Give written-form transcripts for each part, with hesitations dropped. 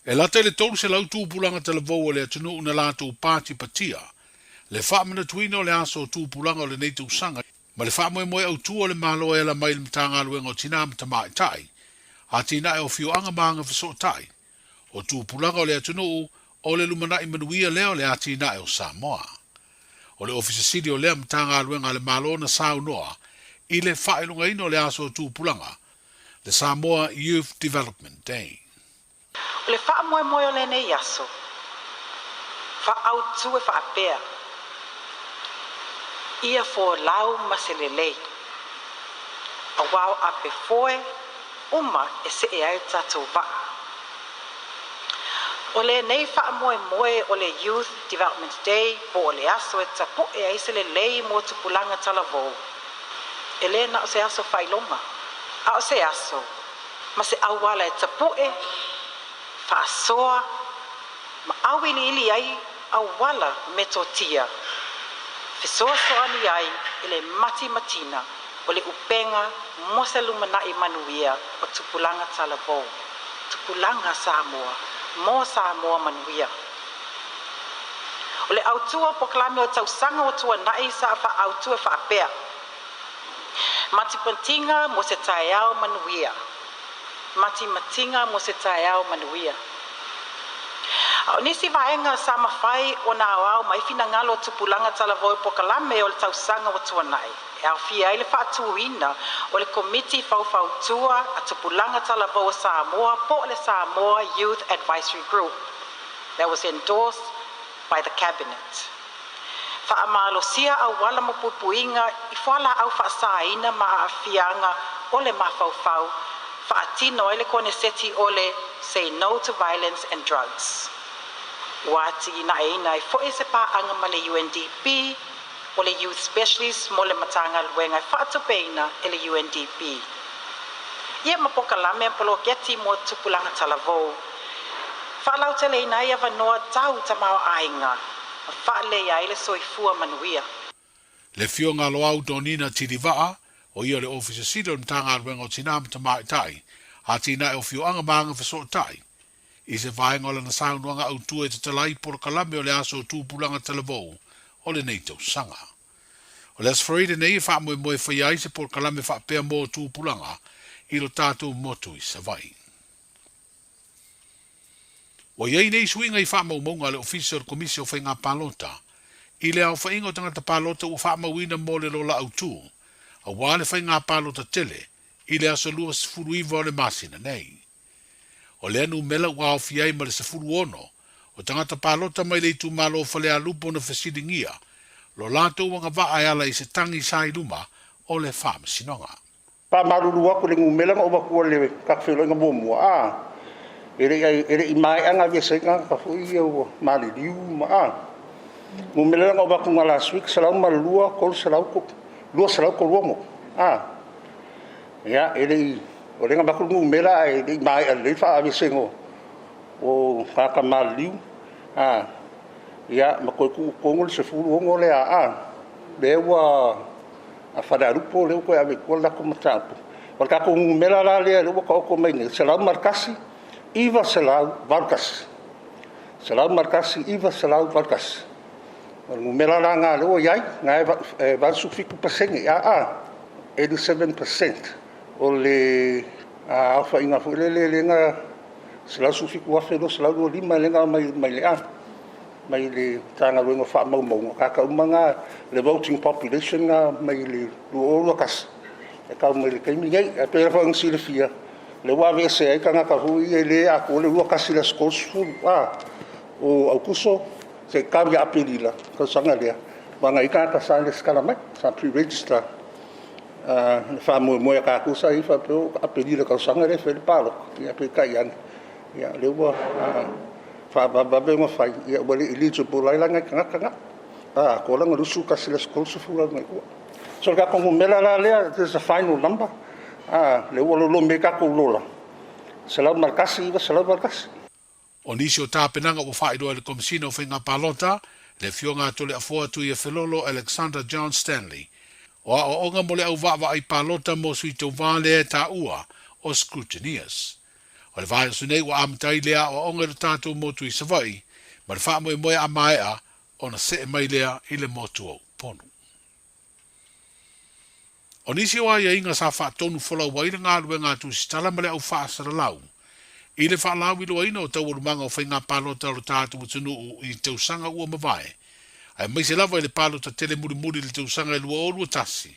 E lata i le 300 tupulaga talavou o le atunuu na latou patipatia le faamanatuina o le aso o tupulaga o lenei tausaga ma le faamoemoe autu o le Malo e ala mai i le Matagaluega o Tinā ma Tamaitai, Atinae o Afioaga ma Agafesootai, o tupulaga o le atunuu o le lumanai manuia lea o le atinae o Samoa. O le Ofisa Sili o lea Matagaluega a le Malo na saunoa i le faailogaina o le aso o tupulaga, le Samoa Youth Development Day. O le faamoemoe o lenei aso, faaautu e faapea, Ia folau ma se lelei, auā o ape foe uma e see ai le tatou vaa. O lenei faamoemoe o le Youth Development Day po o le aso e tapu'e ai se lelei mo tupulaga talavou, e lē na o se aso faailoga, a o se aso ma se auala e tapu'e, faasoa ma auiliili ai auala metotia, fesoasoani ai i le matimatina o le upega mo se lumanai manuia o tupulaga talavou, tupulaga Samoa mo Samoa manuia. O le autu o polokalame o tausaga ua tuana'i sa faaautu e faapea, Matimatiga mo se taeao manuia, matimatiga mo se taeao manuia. A o nisi vaega sa mafai ona aoao mai finagalo o tupulaga talavou i polokalame o le tausaga ua tuana'i, e aofia ai le faatuina o le Komiti Faufautua a Tupulaga Talavou o Samoa po o le Samoa Youth Advisory Group that was endorsed by the Cabinet. Faamalosia auala ma puipuiga i fualaau faasaina ma aafiaga o le mafaufau, faatino ai le koneseti o le Say No to Violence and Drugs. Ua atinaeina ai foi se paaga ma le UNDP o le Youth Specialist mo le Matagaluega e faatupeina e le UNDP. Ia ma polokalame ma poloketi mo tupulaga talavou. Faalauteleina ai avanoa tau tamaoaiga ma faaleleia ai le soifua manuia. Le Afioga Loau Donina Tilivaa, o ia le Ofisa Sili o le Matagaluega o Tinā ma Tamaitai, Atinae o Afioaga ma Agafesootai, i se vaega o lana saunoaga autu e tatala ai polokalame o le Aso o Tupulaga Talavou o lenei tausaga. O le Aso Faraile nei e faamoemoe e faia ai se polokalame faapea mo tupulaga i lo tatou motu i Savaii. Ua i ai nei suiga i faamaumauga a le Ofisa o le Komisi o Faiga Palota i le aofaiga o tagata palota ua faamauina mo le lola autu aua le faiga palota tele i le aso 29 o le masina nei. O lea numela ua aofia ai ma le 16 o tagata palota mai le itumalo o Falealupo na fesiligia lo latou agavaa e ala i se tagi sa i luma o le Faamasinoga. Faamalulu atu i le numera na ou avatua i le tatou feiloaiga muamua, a, e le i, e le i maea ona aveese ai tagata foi ia ua maliliu ma, a. Numera na ou avatu na last week, 102, 300, 236, a. Ia, e le i, o lea na avatu le numera ae le i maea lelei le faaavesega o tagata maliliu, a. Ia, ma toe tuu i totonu le 16 lea, a, lea ua a Falealupo lea ua toe ave i tua le latou mataupu. O le tatou numera la lea ua taoto mai nei, 101, 981. 101, 981. O le numera la lena lea ua i ai, na e 87%, a, 87% o le aofaiga foi lele lea na 117,225 lea na aumai mai le a, mai le Matagaluega o Faamaumauga, tagata uma na, le voting population na mai le 2021 e tau mai le taimi nei. Ae pei foi ona silafia, o lea ua aveese ai tagata foi ia e le atoa le 21 i le aso 30 a, o Aokuso seia tau ia Aperila tausaga lea, aua na i ai tagata sa resitala mai, sa pre-register. Le faamoemoe a tatou sa i ai faapea o Aperila tausaga lea e fai ai le palota, ae peitai ane, o lea ua faavavevave ona fai, ua le eligible ai la nai tagata na. A atoa la na 21 i le aso 30 alu mai tua. So o le tatou numera la lea, this is the final number, lea ua lolomi ai tatou lola, 101, 981. O nisi o tapenaga ua faailoa e le Komesina o Faiga Palota, le Afioga a Toleafoa Tuiafelolo Alexander John Stanley, o aoaoga mo le au vaavaai palota mo sui tauva lea e taua o scrutineers. O le vaiaso nei ua amata ai lea aoaoga i lo tatou motu i Savaii, ma le faamoemoe a maea ona see mai lea i le motu o Upolu. O nisi o aiaiga sa faatonu folau ai le galuega a Tusitala ma le au faasalalau i le faalauiloaina o taualumaga o faiga palota o lo tatou atunuu i tausaga ua mavae, aemaise lava i le palota tele mulimuli i le tausaga e 2021,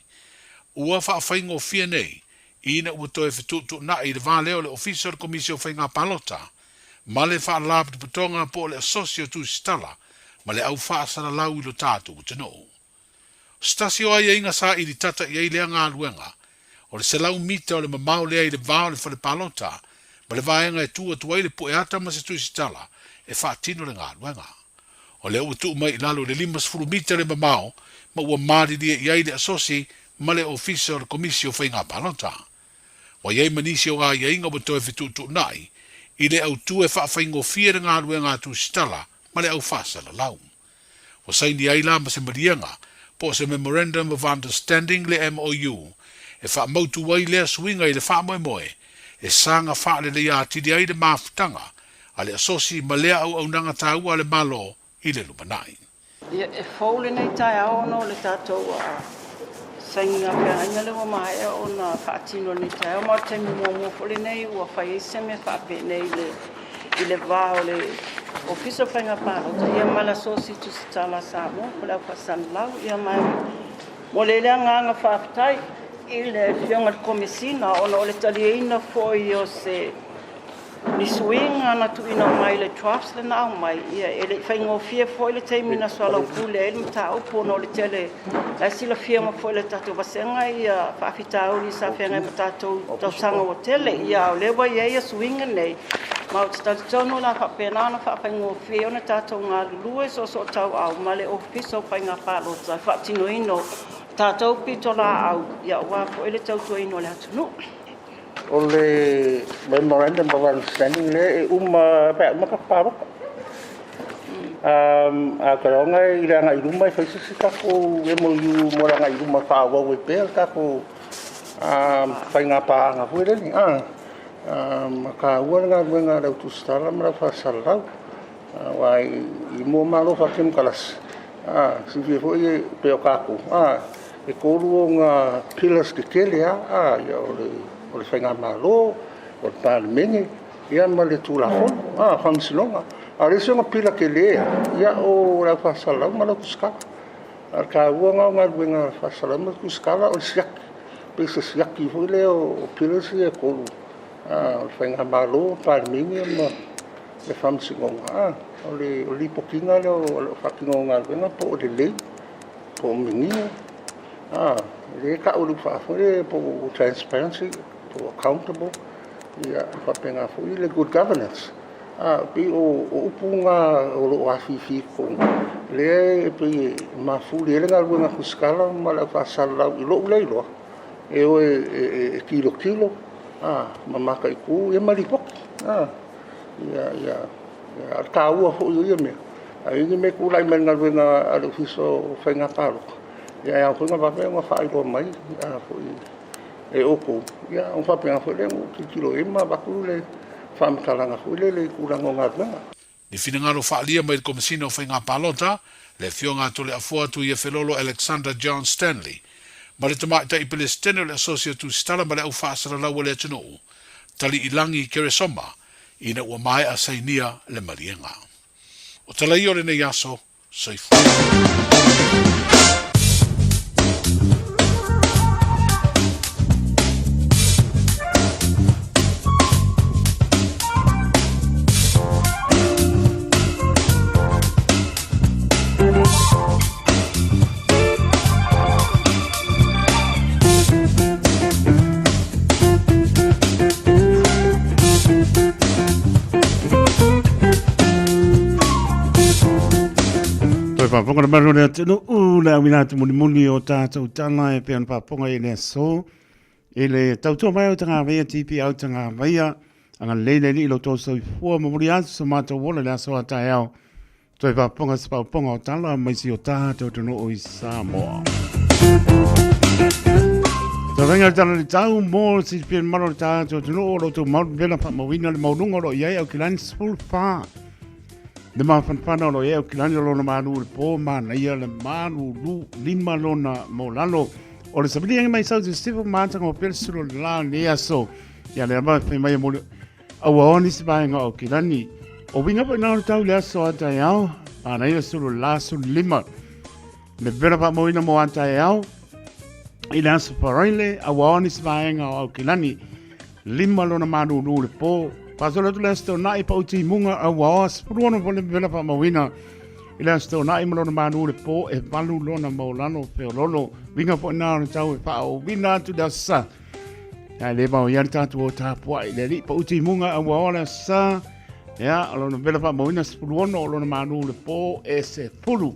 ua faafaigofie nei ina ua toe fetuutuunai i le va lea o le Ofisa o le Komisi o Faiga Palota ma le Faalapotopotoga po o le Asosi o Tusitala ma le Au Faasalalau i lo tatou atunuu. O se tasi o aiaiga sa ilitata i ai lea galuega, o le 100 mita o le mamao lea i le va o le fale palota ma le vaega e tu atu ai le pueata ma se tusitala e faatino le galuega. O lea ua tuu mai i lalo i le 50 mita le mamao ma ua malilie i ai le Asosi ma le Ofisa o le Komisi o Faiga Palota. Ua i ai ma nisi o aiaiga ua toe fetuutuunai i le autu e faafaigofie le galuega a tusitala ma le au faasalalau. Ua saini ai la ma se maliega po o se Memorandum of Understanding le MOU e faamautu ai lea suiga i le faamoemoe e saga faaleleia atili ai le mafutaga a le Asosi ma lea auaunaga taua a le Malo i le lumanai. Ia, e fou lenei taeao ona o le tatou sainiga feagaiga lea ua maea ona faatino i lenei taeao, ma o le taimi muamua foi lenei ua fai ai se mea faapenei i le i le va o le Ofisa o Faiga Palota ia ma le Asosi Tusitala a Samoa po o le Au Faasalalau. Ia ma e momoli ai le agaga faafetai i le Afioga i le Komesina ona o le taliaina foi o se ni suiga na tuuina mai le drafts lea na aumai, ia e le i faigofie foi le taimi na soalaupule ai le mataupu ona o le tele la e silafia foi e le tatou vasega ia faafitauli sa feagai ma tatou tausaga ua tele. Ia a o lea ua i ai suiga nei, ma ou te talitonu o le a faapena ona faafaigofie ona tatou galulue soosootauau ma le Ofisa o Faiga Palota i le faatinoina o tatou pitolaau, ia aua foi le tautuaina o le atunuu. O le Memorandum of Understanding lea e uma pe a uma tatou palota. A ou lagona i le agai i luma e fai se isi tatou MOU mo le agai i luma e faaauau ai pea le tatou faiga paaga foi lele. Ma taua le galuega a le au tusitala ma le au faasalalau. Aua i mua Malo faatemokarasi, silafia foi e pei o tatou, e tolu ona pillars tetele lava, ia o le Faigamalo, o le Palemene ia ma le Tulafono, Faamasinoga. A o le isi ona pillar tele lava, ia o le au faasalalau ma le au tusitala. A o le taua lena o galuega a le faasalalau ma le tusitala o le siaki, pei se siaki foi lea o pillars ia e tolu, o le Faigamalo, Palemene ma le Faamasinoga. O le lipotiina lea o le faatinoga o galuega po o lelei po o manino, lea e tau e le upu foi lea po o transparency po o accountable, ia faapena foi le good governance. E pei o upu na o lo o afifi i totonu, lea e pei e mafuli ai le galuega a tusitala ma le au faasalalau i lou lea iloa, e o e tilotilo ma mataitu ma lipoti. Ia, a o le taua foi o ia mea, a i ai ni mea e tulai mai i le galuega a le Ofisa o Faiga Palota, ia e ao foi ona vave ona faailoa mai e outou, ia ona faapena foi lea ona ou tilotilo i ai ma avatu le faamatalaga foi lele i tulaga o galuega. Ni finagalo faaalia mai le Komesina o Faiga Palota, le Afioga a Toleafoa Tuiafelolo Alexander John Stanley, ma le Tamaitai Pelesitene o le Asosi o Tusitala ma le Au Faasalalau a le Atunuu, Taliilangi Keresoma, ina ua maea sainia le maliega. O tala ia o lenei aso, soifua. Toe faafofoga le malu o le atunuu le auina atu mulimuli o tātou tala e pei ona faafofoga i le aso i le tautua mai o Tagavaia TPL Tagavaia agalelei le Alii i lo outou soifua momoli atu so matou ola i le aso a taeao Toe faafofoga se faafofoga o tala mai si o tatou atunuu i Samoa. Tavainga le tala le tau mo le silafia le malo le tātou atunuu o lo outou malu vela faamauina le maualuga o lo o i ai Aukilani 14. Le mafanafana o lo o i ai Aukilani o lona malu i le po manaia le malulu lima lona maulalo. O le saviliga mai sau se sifo mātanga o pele sulu le la nei aso. Ia le ama fai mai e moli aua o nisi vaega o Aukilani. O winga po ina o le tau le aso a taeao, manaia sulu la sulu lima. Me pera whaamauina mo a taeao, i le aso Faraile, a ua nisi vaega o Aukilani, lima lona malūlū le pō. Whaasolo atu le aso Toonai pa uti munga a ua oa 16 po le pera whaamauina. I le aso Toonai ma lona malū le pō e valu lona maulalo feololo. Winga po ina o le tau e wha o wina atu le aso sa. Ia le mau ia le tātou o tāpuai le alii pa uti munga a ua oa le aso sa. Ia, o lona pera whaamauina 16 o lona malū le pō e se fulu.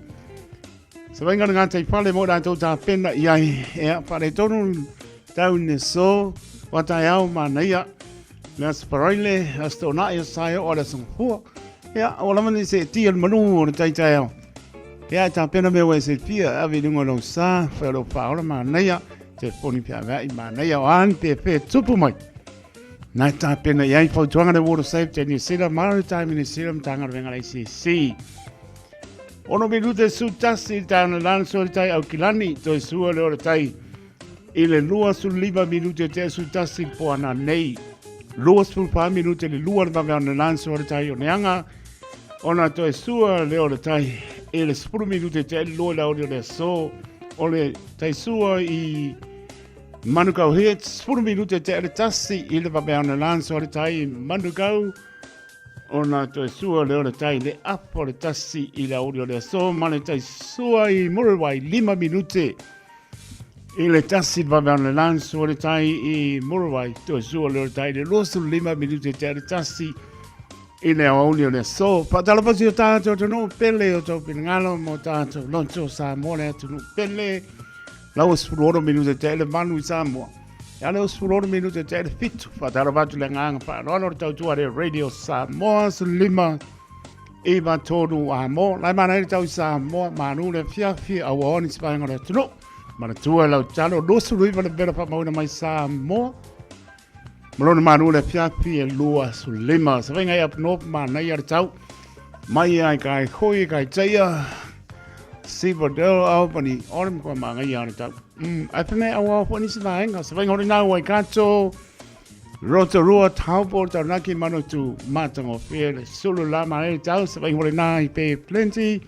Se vainga le ngātai whale mō rātou tā pena i ai. Ea, whare tonu tau ne so, wa tai ao manaia. Le as paraile, as tō nai as saio o le sangfua. Ea, o lama ni se tia le manu o le taitai ao. Ea, tā pena mea wai se pia, awe lunga lau sa, whai lau whaola manaia, te poni pia wea i manaia o an pe pe tupu mai. Nā tā pena i ai fautuanga le Water Safety New Zealand, Maritime New Zealand, Tāngata Venga ACC. Ono minute su tasi i tāna lana sua le tai Aukilani, toi sua le ora tai i le 25 minute te su tasi po ana nei. 24 minute le lua le vave ana lana sua le tai o neanga, ona toi sua le ora tai i le 10 minute te lua le ora le so o le tai sua i Manukau Hits, 10 minute te le tasi i le vave ana lana sua le tai Manukau Ona toe sua lea o le tai le apo le tasi i le aoauli o le aso ma le tai sua i Muriwai 5 minute i le tasi le vave ana lan sua le tai i Muriwai toe sua lea o le tai le 25 minute te le tasi i le aoauli o le aso. Whaatalapasi o tātou atunuu pele o tau pinangalo mo tātou loto Samoa le atunuu pele. Lau 16 minute te le manu i Samoa. E ale o 16 minute te le fitu. Whātara wātu le ngānga whaanoano le tautua le Radio Samoa 5 i tōnu a mō. Lai mana e tau i Samoa, mānu le fiafi a ua oni sipaenga le atunu. Mana tua lau talo, 29 le pera whamauna mai Samoa. Malona manu le fiafi e 25. Sa whainga i up north mānei a le tau. Mai ai kai hoi kai teia. Silverdale, Albany, Orem koa māngai a le tau. Ai whangai au au whani si vaenga. Sa whainga hori nā Waikato, Rotorua, Taupo, Taranaki, Manutu, Mātango, Whia, Sulu, La, Māre, Tau, sa whainga hori nā i Bay Plenty.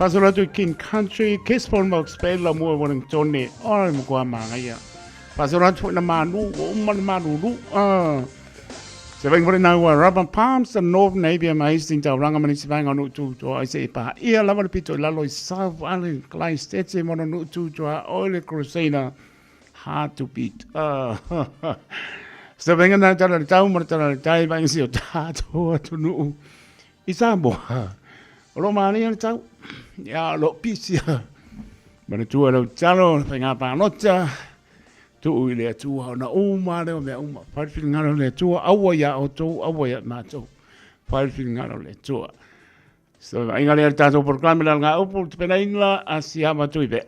Whasolo atu King Country, Gisborne, Hawke's Bay, la mua Wellingtone, oi mo koa māngaia. Whasolo atu na mānu, o uma na mānu, ah. Se vainga hori nā ua Rubber Palms, the North Navy ma Hastings, Tauranga, Manisi Vainga, nu tū toa, ai se e pā ia lava le pito i lalo i South Island, Christchurch, mono nu tū toa, oi le Crusader, hard to beat. Ah. Se vainga nā tala le tau, mo le tala le tai, vainga si o tātou atu nuu. I Samoa, o lo mānia le tau, ia o lo pisia. Manatua lau talo, whai ngā pānota, tuu i le Atua, ona uma leo mea uma. Whai le whiringaro le Atua, aua ia o tō, aua ia mātou. Whai le whiringaro le Atua. So, inga lea le tātou programe la ngā upu, te pena inla, a si ama tui pea.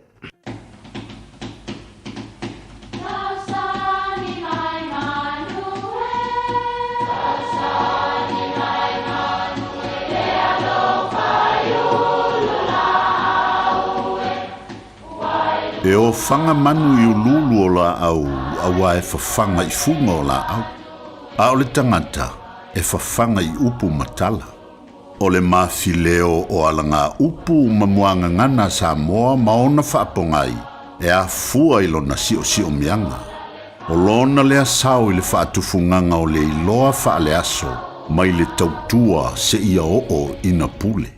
E ofaga manu i uluulu o laau auā e fafaga i fuga o laau, a o le tagata e fafaga i upu ma tala. O le mafileo o alagaupu ma muagagana a Samoa ma ona faapogai e afua i lona siosiomiaga. O lona lea sao i le faatufugaga o le iloa faaleaso mai le tautua seia oo ina pule.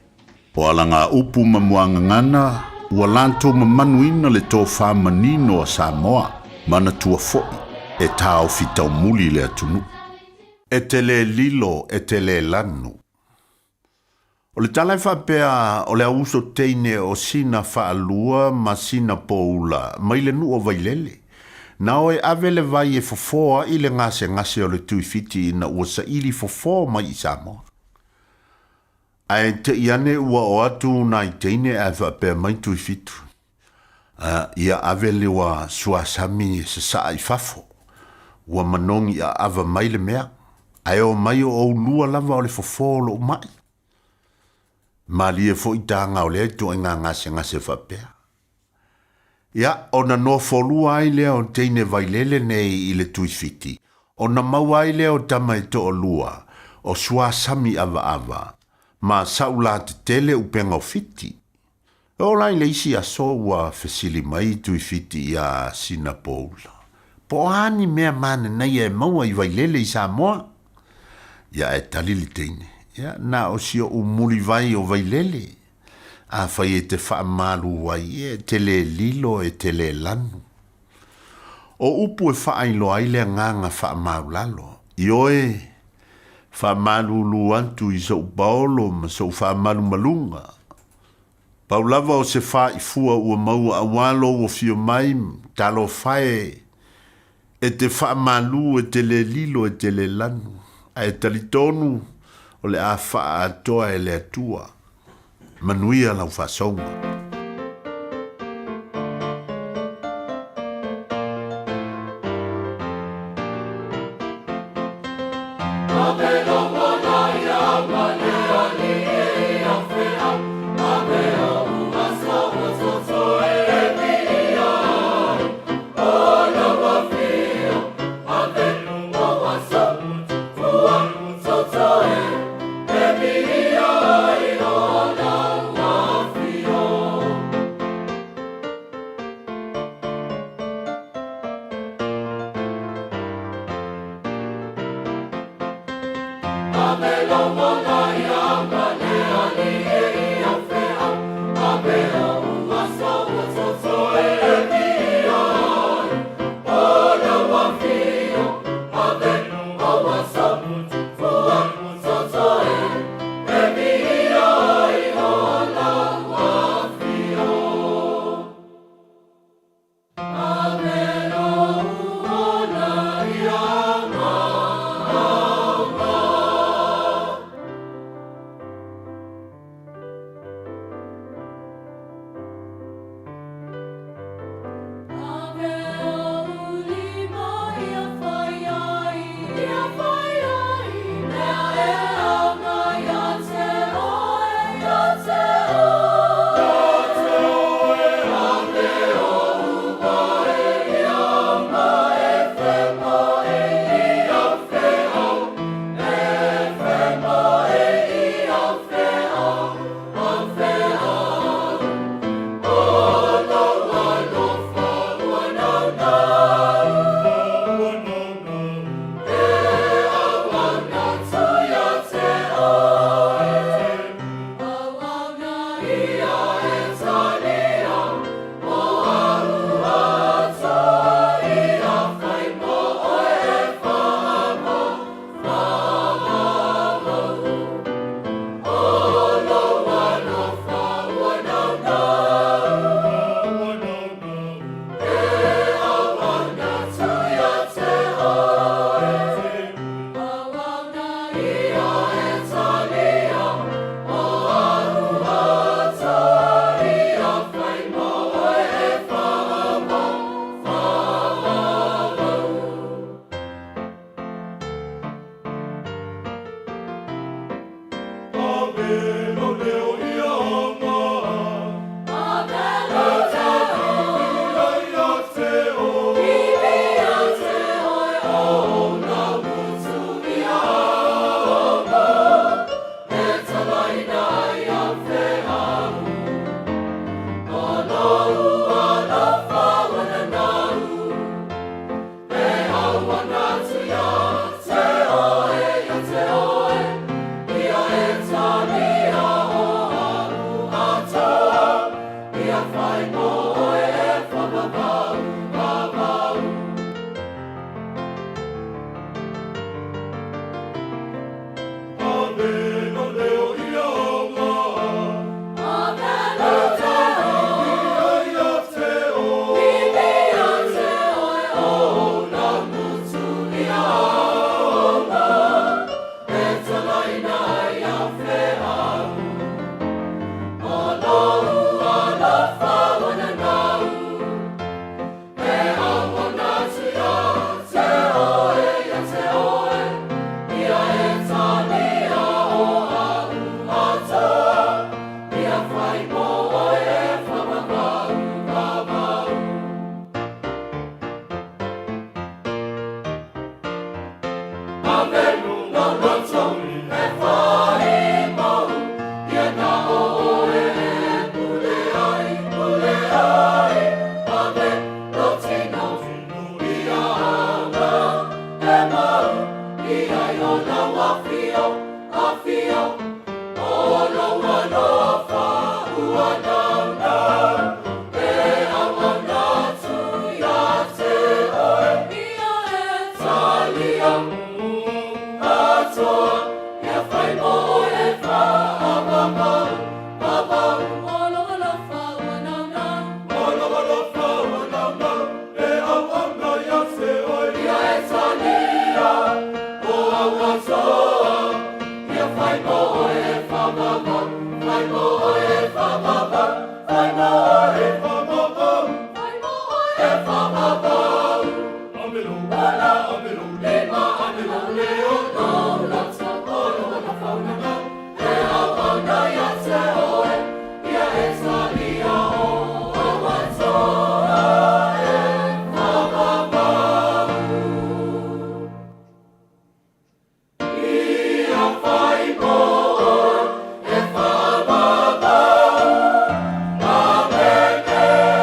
O alagaupu ma muagagana ua latou mamanuina le tofa manino a Samoa, manatua foi e taofi taumuli le atunuu. E te le lilo, e te le lanu. O le tala e faapea o le auuso teine o sina faalua ma sina poula mai le nuu o Vailele. Na o e ave le vai e fofoa i le gasegase o le Tuifiti ina ua saili fofo mai i Samoa. Ae te i ane ua o atu nai teine ae faapea mai Tuifitu. Ia ave le ua suasami e sasaa i fafo, ua manogi aava mai le mea, ae o mai o oulua lava o le fofo o lou mai. Malie foi taga o lea ituaiga gasegase faapea. Ia, ona nofolua ai lea o teine Vailele nei i le Tuifiti, ona maua ai lea o tama e toalua, o Suasami Avaava, ma Saulatetele Upega o Fiti. E oo la i le isi aso ua fesili mai Tuifiti iā Sinapoula, Po o a ni mea mananaia e maua i Vailele i Samoa? Ia ae tali le teine, Ia, na o si oʻu mulivai o Vailele. Afai e te faamalu ai, e te le lilo, e te le lanu. O upu e faailoa ai le agaga faamaulalo, ioe, faamalulu atu i sou paolo ma sou faamalumaluga. Pau lava o se faaifua ua maua auā lou afio mai, talofa e, e te faamalu, e te le lilo, e te le lanu, ae talitonu o le a faaatoa e le Atua. Manuia lau faasouga.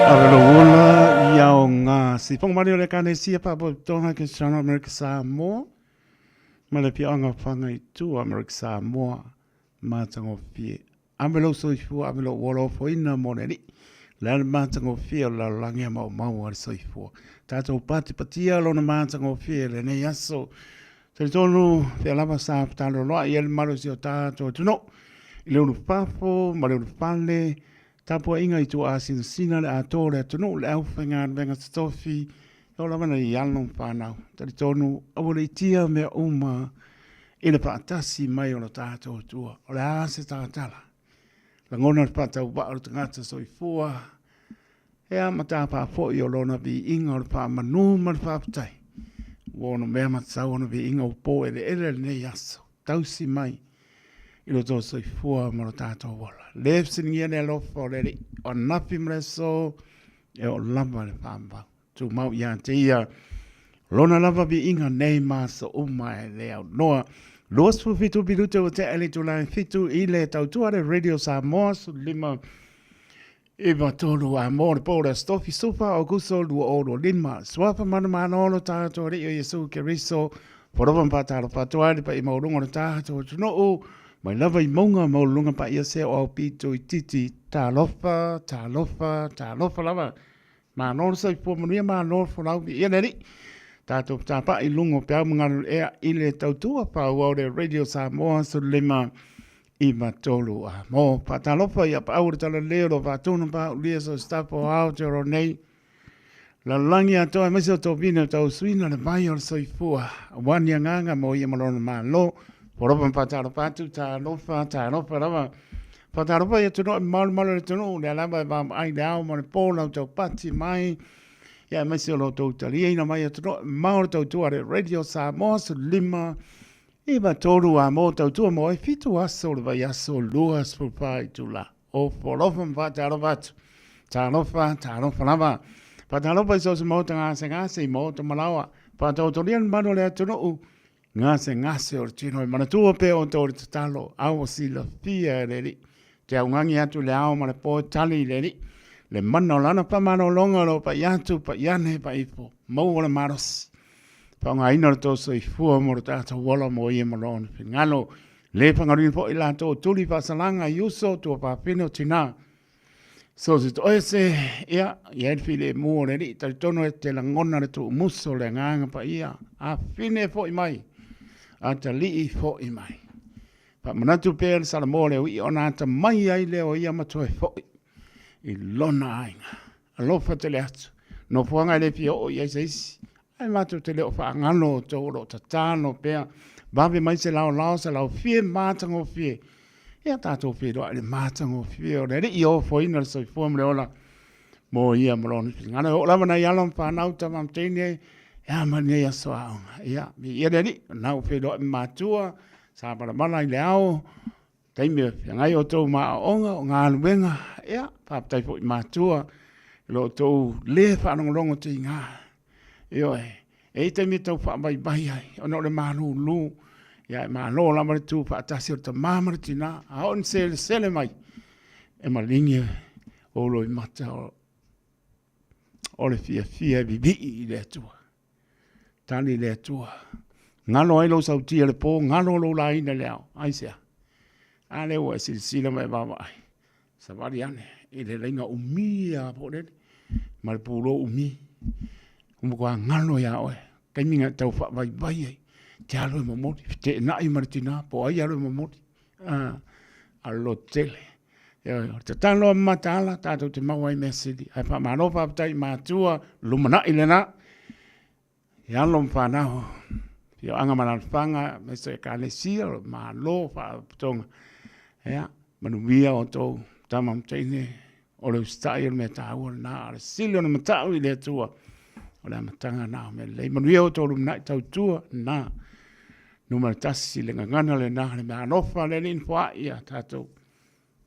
Ave lou ola i ao ngā sifonga mani o le Ekalesia Faapotopotoga Kristiano Amerika Samoa ma le Afioaga o Fagaitu Amerika Samoa matagofie. Ave lou soifua, ave lou ola ofoina mo le Alii. Le a le matagofie o le lalolagi a maumau a le soifua. Tatou patipatia lona matagofie i lenei aso. Talitonu fea lava sa fetaloloai ai le mamalu o si o tatou atunuu i le ulufafo ma le ulufale, tapuaiga i tuaasinasina le atoa o le atunuu, le aufaigaluega totofi, e oo lava nai alo ma fanau. Talitonu aua le itia mea uma i le faatasi mai o lo tatou Atua. O le a se talatala? Lagona le faatauvaa o le tagata soifua, e amata faafo'i o lona viiga o le faamanu ma le faafetai. Ua ono mea matatau ona viiga ua po'ele'ele lenei aso, tausi mai i lo outou soifua ma lo tatou ola. Le fesiligia le alofa o le Alii, o ananafi ma le aso, e oo lava i le faamavau. Tumau ia te ia lona lava viiga nei ma aso uma e le aunoa. 27 minute ua tea i le itula e 7 i le tautua le Radio Samoa 15 9 3 a mo le po o le Aso Tofi 14 Aokuso 2025. Suafa manumalo lo tatou Alii o Iesu Keriso, Polofa ma faatalofa atu ai le paia maualuga o le tatou atunuu, mai lava i mauga maualuluga paia se o aupito itiiti. Talofa, talofa, talofa lava. Malo le soifua manuia, malo le folau viia le Alii. Tatou fetapa'i i luga o peau ma galulea i le tautua faaauau le Radio Samoa 15 9 3 a mo. Faatalofa i apaau o le Talalelei o lo o faatonu paaulia so staff o Aotearoa nei. Lalolagi atoa aemaise o tovina o tausuina le vai o le soifua. Aua ni agaga mo ia ma lona Malo. Polofa ma faatalofa atu, talofa, talofa lava. Faatalofa i atunuu e malumalu o le atunuu, lea lava e vaavaai i le ao ma le po lau taupati mai, ia aemaise o lo outou taliaina mai atunuu e mamao le tautua a le Radio Samoa 15 9 3 a mo tautua mo ai 7 aso o le vaiaso 24 itula. O folofa ma faatalofa atu. Talofa, talofa lava. Faatalofa i so o se maota gasegase i maota malaoa. Faataotolia le mamalu o le atunuu Gasegase o le tino e manatua pea outou i le tatalo, a ua silafia e le Alii. Te augani atu i le ao ma le po e tali i le Alii. Le mana o lana faamalologa o lo o pai atu, pai ane, pai ifo. Maua le malosi. Faaaogaina lo outou soifua mo lo tatou ola mo ia ma lona finagalo. Le fagaluina foi latou o tuli faasalaga i uso, tuafafine o tina. So se toese, ia, i ai le filemu o le Alii, talitonu e te lagona le tuumuso o le Agaga Paia, afine fo'i mai, atalii fo'i mai. Faamanatu pea le Salamo le ui'i ona atamai ai lea o ia ma toe fo'i i lona aiga. Alofa tele atu, nofoaga e le fia oo i ai se isi, ae matou te le o faagalo outou o lo o tatalo pea, vave mai se laolao, se laofie matagofie, ia tatou feiloai i le matagofie o le Alii e ofoina le soifua ma le ola mo ia ma lona finagalo. E oo lava nai alo ma fanau tama ma teine e a mai lenei aso aoga. Ia, viia le Alii, o lena ua feiloai ma matua, sa malamala i le ao, taimi e feagai outou ma aoaoga, o galuega, ia, faafetai foi i matua i lo outou le faalogologo tiga. Ioe, e i ai taimi e tau faavaivai ai ona o le malulu, ia e malo lava le tu faatasi o le tama ma le tina, a oo ina selesele mai, e maligi ou loimata o le fiafia e vivii i le Atua. Tali le Atua. Galo ai lou sautia i le po, galo lou laina i le ao. Aisea? A lea ua e silasila ma e vaavaai, savali ane i le laina umi lava po lele, ma le pulou umi. Ua matua galo ia oe, taimi na e tau faavaivai ai, te alu e momoli, feteenai ma le tina, po o ai e alu e momoli. A o le lototele. Ioe, o le tatalo a mataala, tatou te maua ai mea sili. Ae faamalo faafetai i matua, lumanai lena. I alo ma fanau, afioaga ma alaalafaga, aemaise o Ekalesia, o Malo, Faalapotopotoga, ia, manuia outou tama ma teine, o le usitai o le mea taua lena, a o le sili ona matau i le Atua, o le amataga lena o mea lelei. Manuia outou lumanai tautua lena, numera 1, le gagana lena, le mea alofa le Alii na foai ia tatou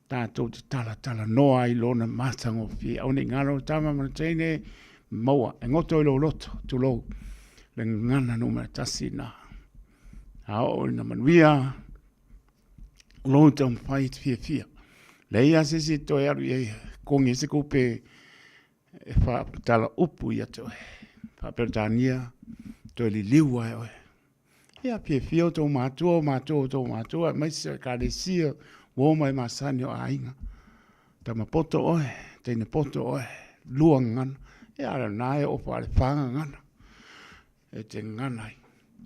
tatou te talatalanoa ai i lona matagofie. Aua ne i galo le tama ma le teine, maua, e goto i lou loto, tulou, le gagana numera 1 na. A oo ina manuia lou taumafai e te fiafia. Leai lava se isi e toe alu i ai e kogi ai se kupe e faatala upu ia te oe. Faa-Peretania, toe liliu lava e oe. Ia, fiafia outou matua, o matua o outou matua, aemaise o Ekalesia, uo ma e masani o aiga. Tama poto oe, teine poto oe, lua gagana. Ia, a o lena e oo faale-fa gagana e te gagana ai.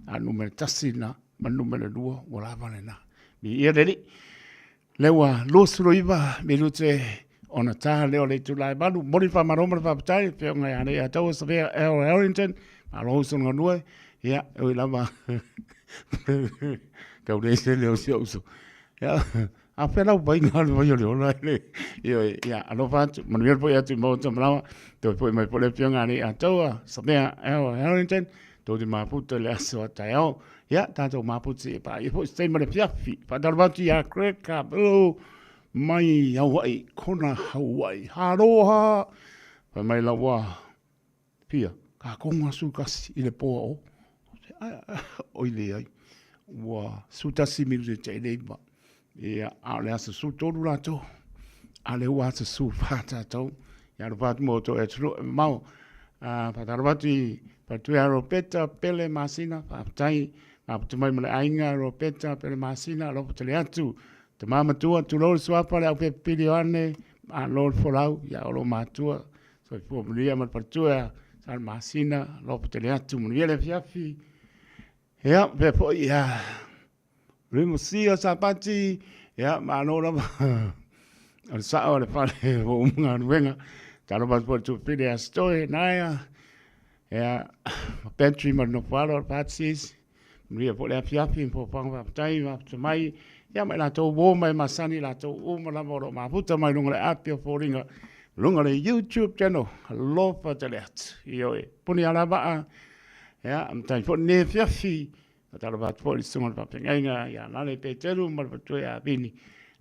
A numera 1 lena ma le numera 2, ua lava lena. Viia le Alii. Lea ua 29 minute ona ta lea o le itula e 8. Momoli le faamalo ma le faafetai i le Afioga ia Leiataua Savea L. Harrington. Malo uso le galue. Ia, e ui lava tau leai se leo o si ou uso. Ia, a fea lau vaiga o le vai o le ola e le. Ioe, ia, alofa atu, manuia le foi atu i Maota Malawa. Toe foi mai foi le Afioga ia Leiataua Savea L. Harrington. Tou te mafuta i le aso a taeao. Ia, tatou mafuta seia paia foi se taimi o le afiafi. Faatalofa atu ia Craig Carvalho mai Hawaii, Kona Hawaii. Aloha! Fai mai lau ua fia, ka konga 11 i le po a o. Oi leai, ua 11 minute te le iwa. Ia, a o le aso 13 latou, a lea ua aso 14 tatou. Ia, alofa atu mo outou e atunuu e mamao. Faatalofa atu i faletua Ropeta Pele Masina, faafetai. Mafuta mai ma le aiga Ropeta Pele Masina, alofa tele atu. Tama matua, tulou le suafa le aupepe Ioane, malo le folau, ia o lo matua. Soifua manuia ma le faletua Sala Masina, alofa tele atu, manuia le afiafi. Ia, faapea foi, ia, Rimusia Sapati, ia, malo lava. O le sao o le fale o uma galuega. Talofa atu foi i le tuafafine ia Stoe, Naea, ia, ma Petri ma le nofo alo o le Patsis. Manuia foi le afiafi ma foafoaga faafetai ma mafuta mai. Ia, ma i latou uo ma e masani i latou uma lava o lo o mafuta mai luga o le api o foliga, luga o le YouTube channel. Alofa tele atu. Ioe, puni alavaa. Ia, matai foi lenei afiafi. Faatalofa atu foi i le susuga i le faafeagaiga ia Lale Peteru ma le faletua ia Vini.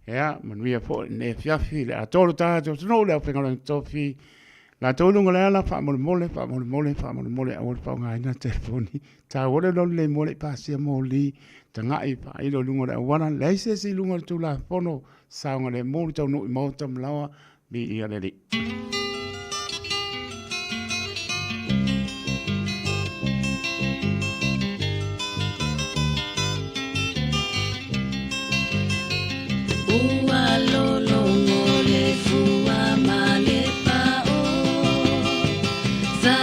Ia, manuia foi lenei afiafi, le atoa o le tatou atunuu, le aufaigaluega tofi, latou i luga o le ala, faamolemole, faamolemole, faamolemole, aua le faaaogaina telefoni. Taua le loli le mua le i pasia moli, tagai faailo i luga o le auala, leai se isi i luga o le Tulafono, saogalemu le taunuu i maota ma laoa, Viia le Alii. Ua lologo le fua ma le pao Sa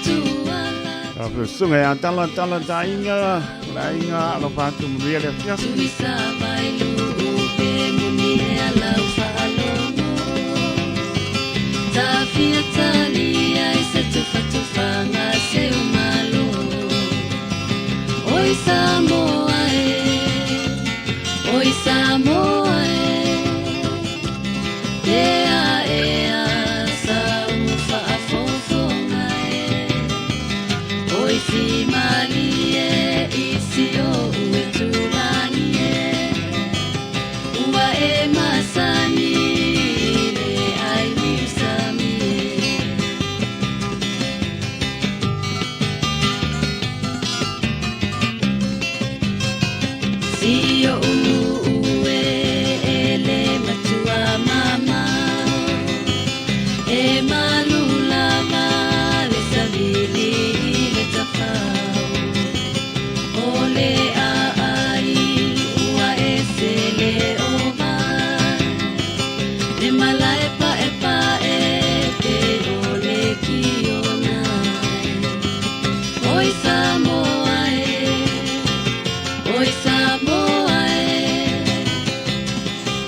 tuala Susuga ia tala tala tainga, le aiga alofa atu manuia le afiafi. Tuisa vai luu pe moni e alau faalogo Tafia tali ai se tufatufaga se umalo Oi Samoa e, oi Samoa e Ea ea sau faafofoga e Oi fimalie i si ou itulagi e Ua e masani i le ai niusami e. Si oʻu nuu e e le matua mamao E malu lava le savili i le tafao O le aai ua ese le omai.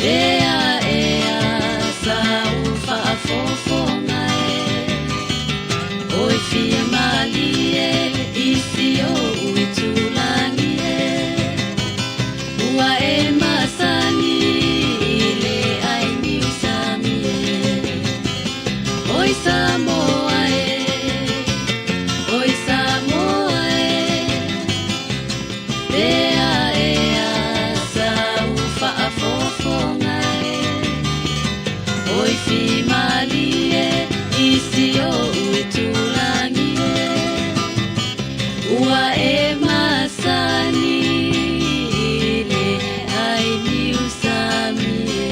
Ea ea sau faafofoga e Oi fia malie i si ou itulagi e Ua e masani i le ai niusami e Oi Samoa e Oi Samoa e Ea ea sau faafofoga e Oi fimalie i si ou itulagi e Ua e masani i le ai niusami e.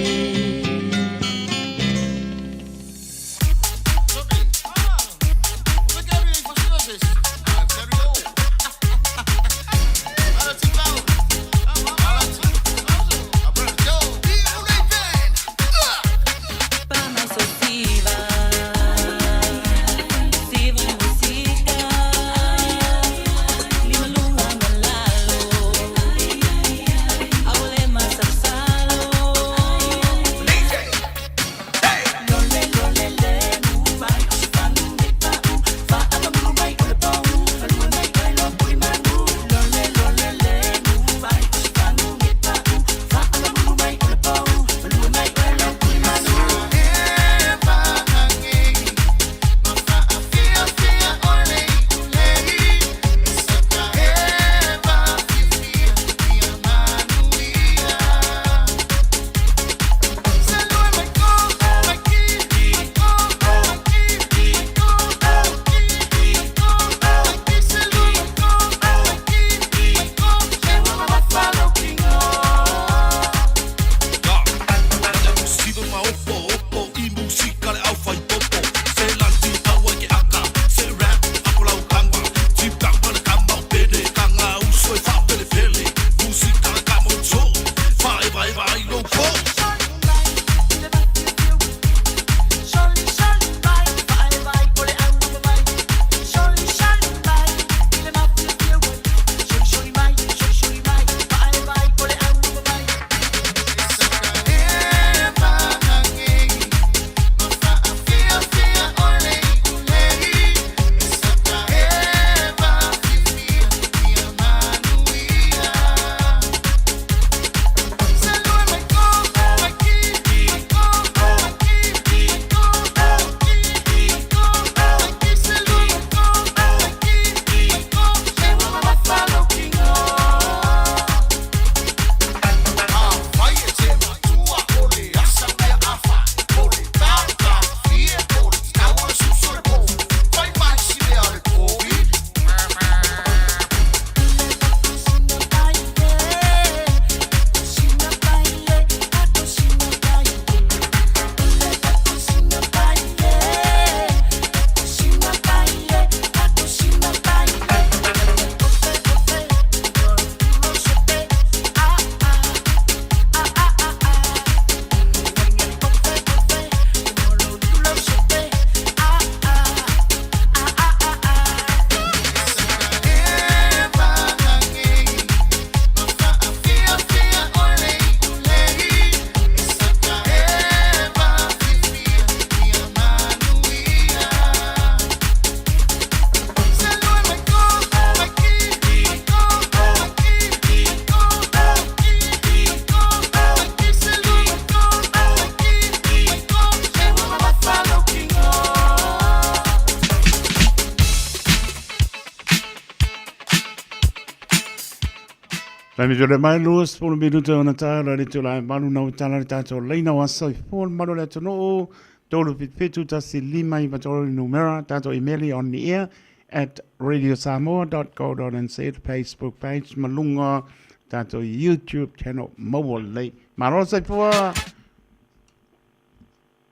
Taimi tole mai 20 minuta ona tāra le tula e malu nau tala le tātou leina o aso i fō le malu le atunuu 377 1 5 9 3 numera tātou email on the air at radiosamoa.co.nz Facebook page ma lunga tātou YouTube channel maua lei. Malo Saifua!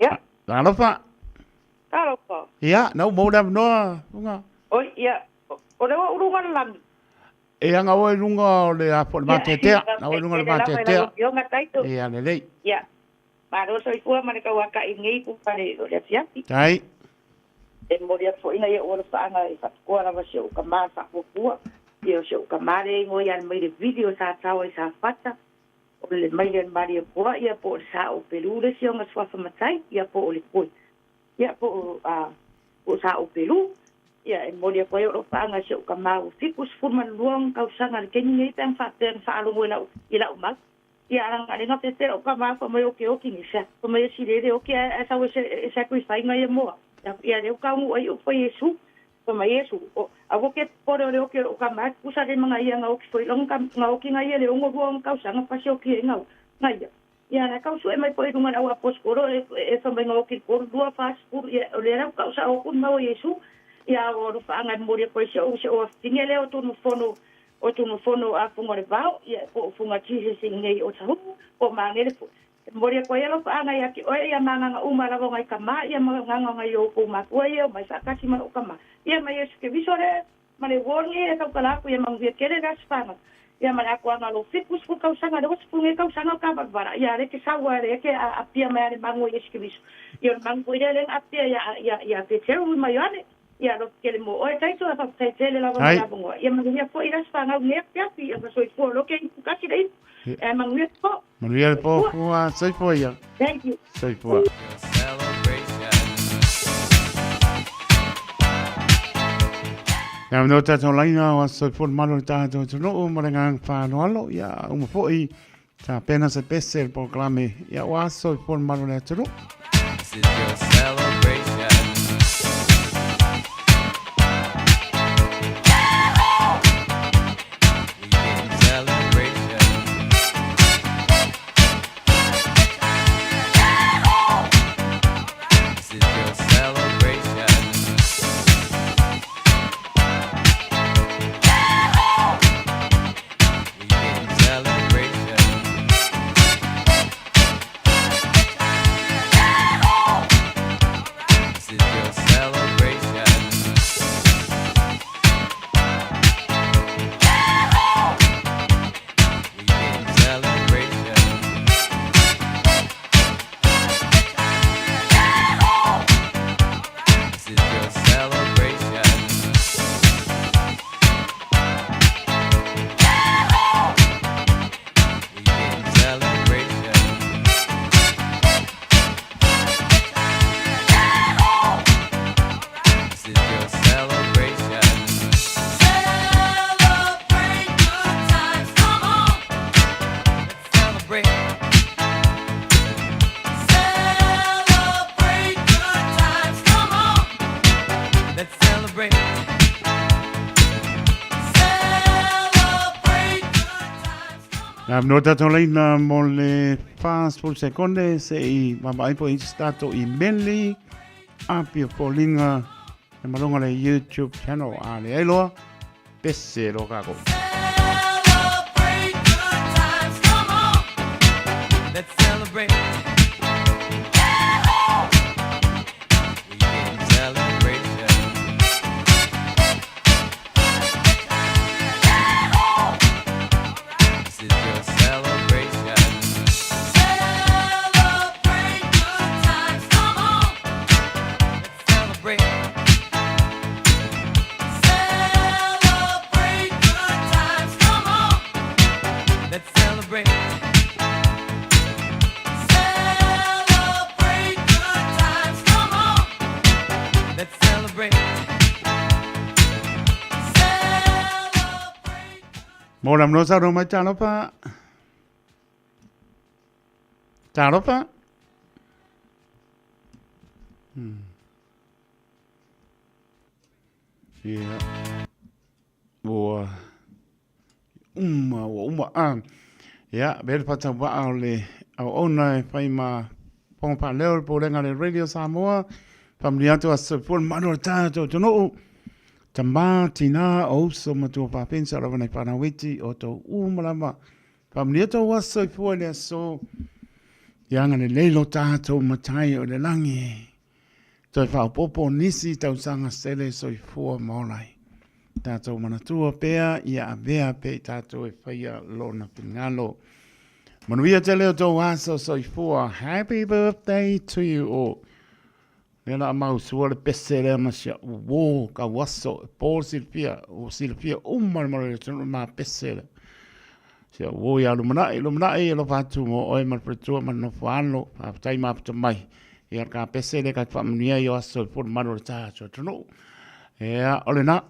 Ia. Talofa. Talofa. Ia, nau mou le avanoa, Funga. Oi, ia, o lea ua ou luga o le lagi. E anga oe i luga o le a po o le Matetea. Na oe i luga o le Matetea. Ia, lelei. Ia, malo soifua ma le kauaka'i nei ku pale o le afiafi. Tai. E momoli atu foi nai o'u alofaaga e faatoa lava si o'u kamā faapuapua. Ia o si o'u kamā lea e igoa ia mai le vili o Sataoa i Safata. O le maile a le Malietoa, ia, po o le Sa'o Pelu le isi ona suafa matai, ia, po o le Koi, ia, po o, a, po o Sa'o Pelu. Ia, e momoli atu ai o alofaaga i si ou tama ua 72 ona tausaga i le taimi nei pe ana faapea na faalogo i lau, i lau mau. Ia, a na le gape pea lou tama fai mai ou te oti nei fea. Fai mai e sili le oti ae, ae sau e, e sacrifice ia mo au. Ia, lea ua taunuu ai upu a Iesu. Fai mai Iesu, o, aua ke popole o le oti o lou tama e tutusa le ma ia na oti foi lona tama, na oti na ia le 62 ona tausaga pasi oti ai na, na ia. Ia, na tau sue mai foi i luga i le au aposetolo e, e fai mai na oti i le 32, 40, ia, o lea la ua tau sao atu le mau a Iesu. Ia, o alofaaga e momoli atu ai si ou, si ou afafine lea o Tunumafono, o Tunumafono a Fuga o le Vao, ia, po o Fuga Jesus i inei o Tahuhu, po o Magele foi. E momoli atu ai alofaaga ia te oe, ia ma agaga uma lava o nai tama, ia ma agaga o nai outou matua ia e omai faatasi ma lou tama, ia ma Iesu Keriso le ma le uo lenei e tautala atu ia manuia tele le aso fanau, ia ma le atoaga o lou 70 tausaga, le 20 nei tausaga o ta valavala, ia lea e te sau a lea e te aapia mai a le magu o Iesu Keriso. Ia o le magu foi lea lea na aapia ia ia ia Peteru ma Ioane. Ia alofa tele mo oe Taito a faafetai tele lava mo le avanoa. Ia manuia foi le aso fanau nei afiafi, ia ma soifua loa ke ipu kasi le ipu. E manuia te po. Manuia le po fua, soifua ia. Thank you. Soifua. Ia no tātou laina o aso soifua le malo le tātou atunuu ma le ngāng whānoalo. Ia uma foi tā pena se pese le polokalame. Ia o aso soifua le malo le atunuu. This is your celebration. We getting celebration. This is your celebration. We getting celebration. This is your celebration. We getting celebration. This is your celebration. We getting celebration. This is your celebration. Celebrate good times, come on. Let's celebrate. Celebrate good times, come on. Let's celebrate. Celebrate good times, come on. Nā no tātou laina mo le 40 sekonde se i mamaai po i se tātou i meli apia foliga e malonga le YouTube channel a le ailoa pese lo kako. Celebrate good times, come on. Let's celebrate. We getting celebration. This is your celebration. Celebrate good times, come on. Let's celebrate. Celebrate good times, come on. Let's celebrate. Celebrate good times, come on. Let's celebrate. Celebrate. Mo la mnosa ro mai talofa. Talofa. Ia. Ua uma, ua uma. Ah. Ia, vea le faatauvaa o le auauna e fai ma fofoga faaleo le Pulega a le Radio Samoa. Faamanuia atu aso soifua le mamalu o le tatou atunuu. Tama, tinā, o uso ma tuafafine sa lava nei whanau iti o tō uma lava. Faamanuia tō aso soifua i le aso. Ia agalelei lo tātou matai o le langi. Toe whaopopo nisi tausaga sele soifua ma ola ai. Tātou manatua pea ia avea pe i tātou e whaia lona finagalo. Manuia tele o tō aso soifua. Happy birthday to you all. Lea la a mau sua le pese lea ma si a'u uō kau aso e pō le silafia, ua silafia uma le malo i le atunuu ma pese lea. Si au uo ia lumanai, lumanai, alofa atu mo oe ma le faletua ma le nofo alo. Faafetai mafuta mai. Ia ka pese le ka faamanuia i o aso i fua malu o le tatou atunuu. Ia, o lena.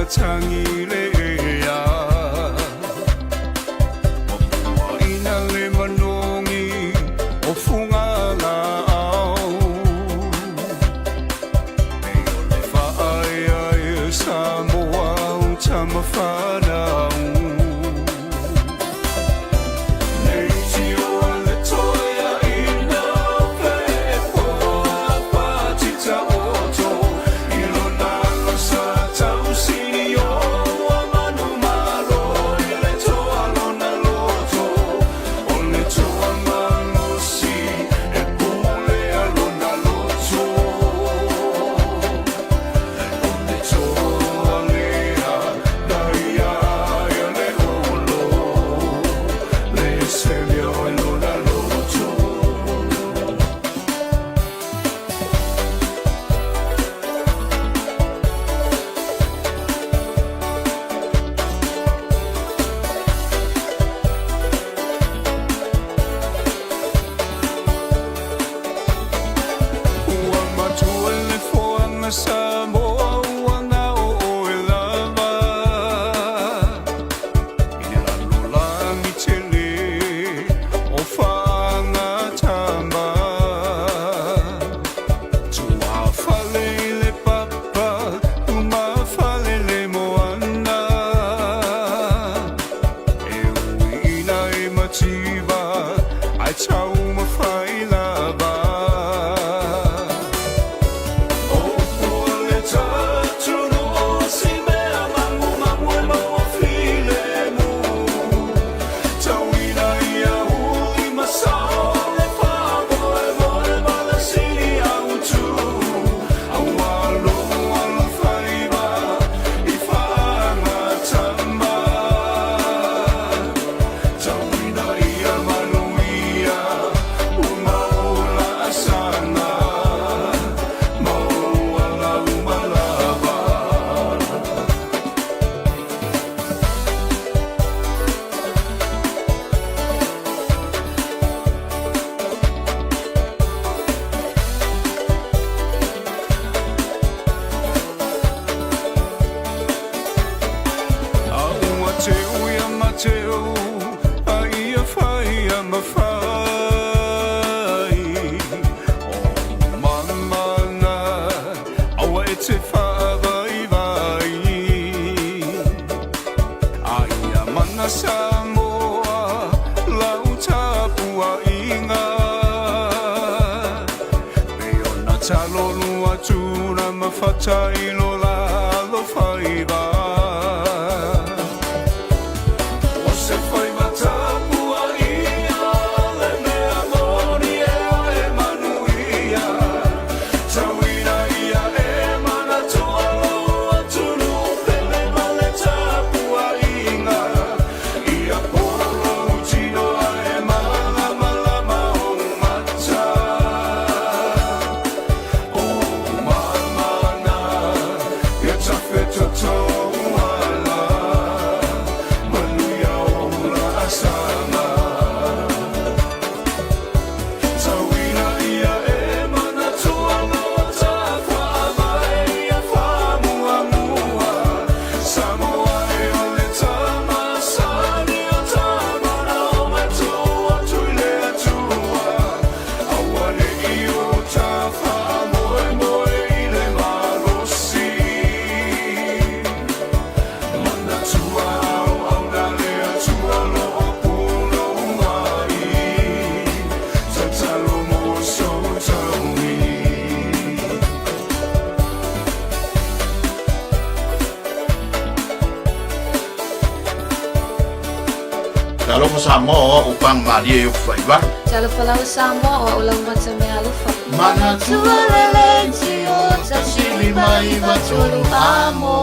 matagi le ea. Ua puaina le manogi o Fugalaau. Nei o le faaeaea Samoa o tama fanau. Ua matua le foaga Samoa ua gao oe lava I le lalolagi tele o faagatama. Tuafale i le papa, umafale le moana. E ui ina e mativa, ae taumafai lava. A ua teu ia Mateo, a ia fai a mafai. O mamana, aua e te whaavaivai. A ia mana Samoa, lau tapuaiga. Pei ona talolu atu na mafata i lo la alofaiva. O se faiva tapuaia le mea moni e oe manuia. Tauina ia e manatua lou atunuu pele ma le tapuaiga. Ia polo tino ae malamalama ou mata. O mamana ia tafetoto ala. Manuia o laasaga. Tauina ia e manatua lo tafaavae ia faamuamua. Samoa e o le tama sani o tama na o matua atu i le Atua. Aua ne i o ta faamoemoe i le malosi. Manatua auauna le Atua lo o pulou ai. Tatalo mo sou taui. Talofa Samoa o au pagamalie i Ofufaivalu. Talofa lava Samoa o au laumata mea alofa. Manatua le leitio 19 3 amo.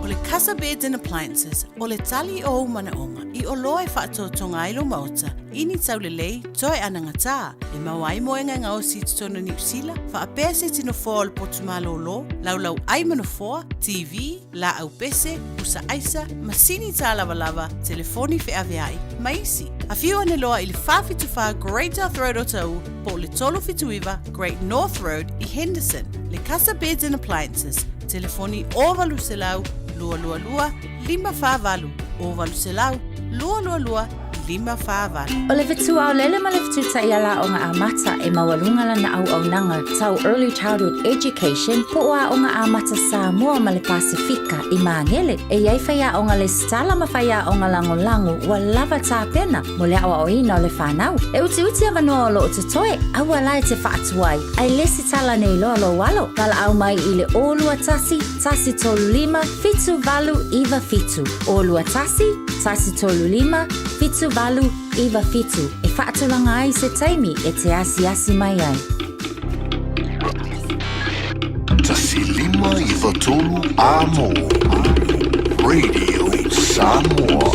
O le Casa Beds and Appliances, o le tali o ou manaoga i oloa e faatoatoga ai lou maota i ni taulelei toe anagatā e maua ai moega e gaosi i totonu o Niu Sila, faapea se iti nofoa o le potu malōlō, laulau ai ma nofoa, TV, laau pese, pusa aisa, masini tālavalava, telefoni feaveai, ma isi. Afio ane loa i le 474 Great South Road Otahuhu po o le 379 Great North Road i Henderson. Le Casa Beds and Appliances, telefoni 0800 222 548 0800 222 548. O le fetu aolele ma le fetu taiala aoga amata e maualuga lana auaunaga tau Early Childhood Education po o Aoga Amata Samoa ma le Pasefika i Magele. E i ai faiaoga lesitala ma faiaoga lagolago ua lava tapena mo le aoaoina o le fanau. E utiuti avanoa o lo o totoe, aua la e te faatuai, ae lesitala nei loa lou alo. Valaau mai i le 021 135 7897. 021 135 7897 e faatulaga ai se taimi e te asiasi mai ai. 1593 Amo Radio Samoa.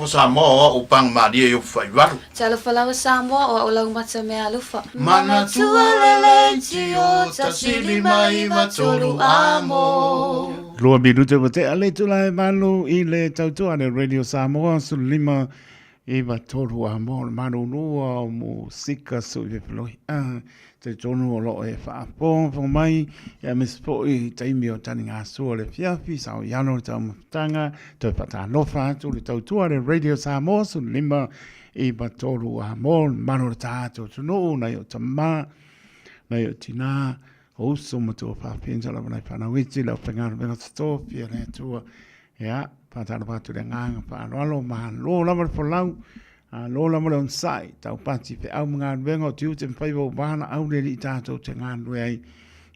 Talofa Samoa o a'u pagamalie i Upufaivalu. Talofa lava Samoa o a'u laumata mea alofa. Manatua lelei tio 19 3 amo. Lua minute ua tea le itula e malu i le tautua le Radio Samoa 15 9 3 amo le malulua o musika sui fefeloi. Ah, talitonu o loo e faafogafoga mai ia aemaise foi i taimi o taligasua le afiafi sao i alo le taumafataga toe faatalofa atu le tautua le Radio Samoa 15 9 3 amo le mamalu o le tatou atunuu nai o tama nai o tinā o uso ma tuafafine lava nai fanau iti le aufaigaluega totofi a le Atua. Ia, faatalofa atu le agaga faaaloalo, malo lava le folau, malo lava le onosai, taupati feau ma galuega o tiute ma faiva ua valaau le Alii tatou te galulue ai.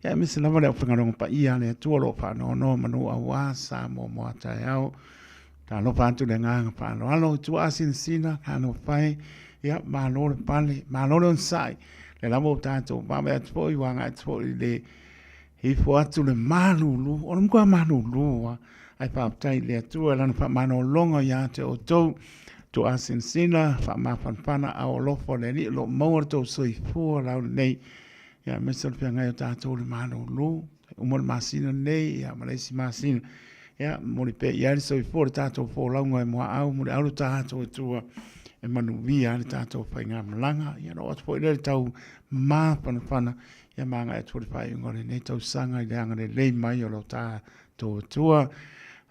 Ia, aemaise lava le aufaigaluega paia a le Atua o lo o faanoanoa manu aua Samoa mo a taeao. Talofa atu le agaga faaaloalo, tuaa sinasina, talofa e, ia, malo le pale, malo le onosai. Le lava o tatou vaavaai atu foi, ua agai atu foi i le ifo atu le malulu, o le matua malulu lava, ae faafetai i le Atua i Lana faamanologa ia te outou, tuaasinasina, faamafanafana, a o alofa o le Alii o lo o maua lo outou soifua laulelei, ia aemaise o le feagai o tatou i le malulu, uma le masina lenei, ia ma le isi masina, ia momoli pea i ai le soifua o le tatou folauga e muaau, muliau lo tatou Atua e manuia ai le tatou faigamalaga, ia ona oo atu foi lea i le tau mafanafana Ia ma agai atu foi le faaiuga o lenei tausaga i le agalelei mai o lo tatou Atua.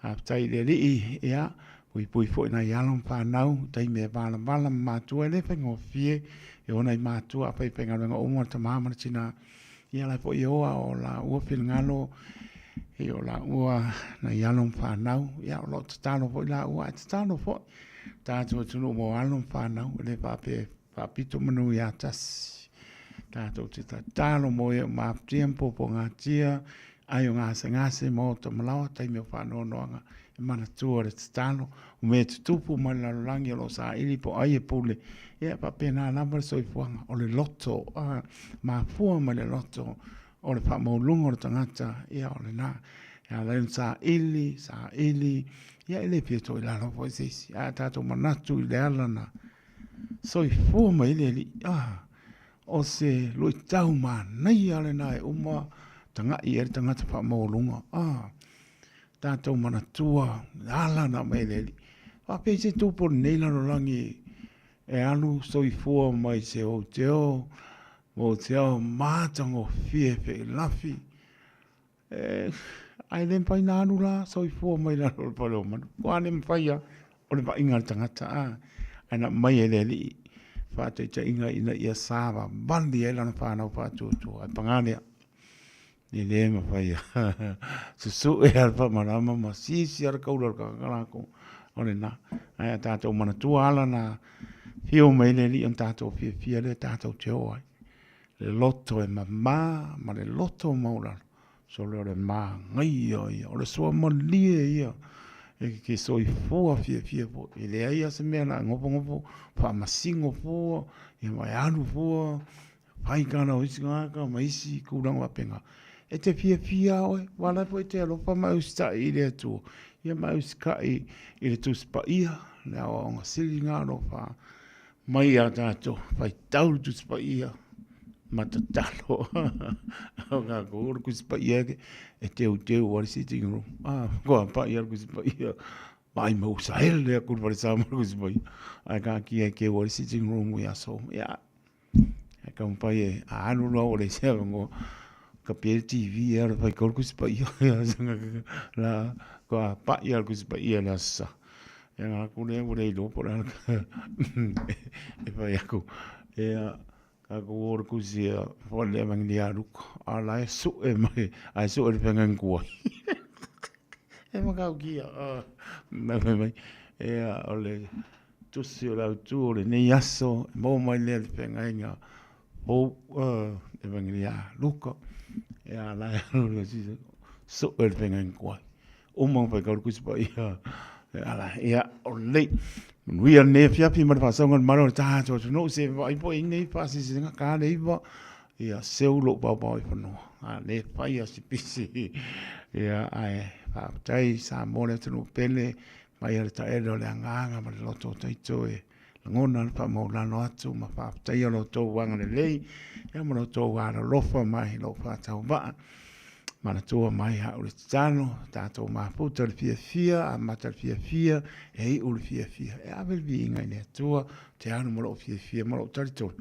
Faafetai i le Alii, ia, puipui foi nai alo ma fanau, taimi e valavala ma matua, e le faigofie e o nai matua a faifaigaluega uma le tama ma le tina. Ia la foi e o a o laua finagalo, i o laua nai alo ma fanau, ia o lo o tatalo foi laua, ae tatalo foi tatou atunuu mo alo ma fanau, e le faapea Faapito manu ia tasi. Tatou te tatalo mo e o mafutia ma puapuagatia, ai o gasegase ma oto malaoa, taimi o faanoanoaga e manatua le tatalo, o mea e tutupu mai le lalolagi o lo o saili po o ai e pule. Ia, e faapena lava le soifuaga, o le loto, a, mafua mai le loto o le faamaualuga o le tagata, ia, o lena. E ala ai ona saili, saili, ia e le fia toilalo foi se isi, ae a tatou manatu i le ala na Soifua mai le Alii. Ah, o se luitau manaia lena e uma taga'i ai le tagata faamaualuga. Ah, tatou manatua le ala na aumai e le Alii. Faapea se tupu o lenei lalolagi e alu soifua mai se outeo, outeo matagofie feilafi. Ae le mafai ona alu la soifua mai lalo o le fale o manu. Ua le mafai lava, o le vaaiga a le tagata a, ae na aumai e le Alii faataitaiga ina ia savavali ai lana fanau faatuatua. Ae paga lea, e le mafai lava. Susue lava le faamalama ma sisi lava le kaula o le tagata latou, o lena. Ae a tatou manatua ala na afio mai ai le Alii ona tatou fiafia lea tatou te o ai. Le loto e mama ma le loto maualalo, sole o le manaia ia, o le suamalie ia e ke soifua fiafia foi. E leai lava se mea na nofonofo faamasino fua, ia ma e alu fua, fai tala o isi tagata ma isi tulaga faapena. E te fiafia lava oe, aua o la foi e te alofa ma e usitai i le Atua, ia ma e usitai i le Tusi Paia, le aoaoga sili lena o lo o fa mai ia tatou, faitau le Tusi Paia ma tatalo. O kākou, o le Tusi Paia e teuteu ai le sitting room. Ah, kua paʻi le Tusi Paia, vaai mau saele aku le falesa ma le Tusi Paia. Ae kākia e keu ai le sitting room i aso. Ia, e taumafai e alu loa ua leai se avanoa. Ka pia le TV e ala faitau le Tusi Paia. La, kua paʻi le Tusi Paia i le aso Sa. E aga atu lea ua le iloa po o le a e fai atu. Ia, tatou o le tusi a le Evangelia a Luka, a la e sue mai, ae sue le feagaiga tuai. E matautia, nau fai mai, ia, o le tusi o le autu o lenei aso, e maua mai lea i le feagaiga fou, Evangelia a Luka, ia, a la e alu le sue le feagaiga tuai. Uma ona faitau le Tusi Paia, ala, ia, o lelei. Manuia lenei afiafi ma le faasauga o le Malo o le tatou atunuu, se vaai foi i nei faasilasilaga, ta le 9, ia, seu lou paopao i fanua. A le fai a si pisi. Ia, ae faafetai Samoa le atunuu pele. Mai a le taele o le agaga ma le loto o taito e lagona le faamaulalo atu ma faafetaia lo outou agalelei ia ma lo outou alolofa mai lou faatauvaa. Manatua mai au le tatalo, tatou mafuta le fiafia, amata le fiafia, e iu le fiafia. E ave le viiga i le Atua, te alu ma lou fiafia ma lou talitonu.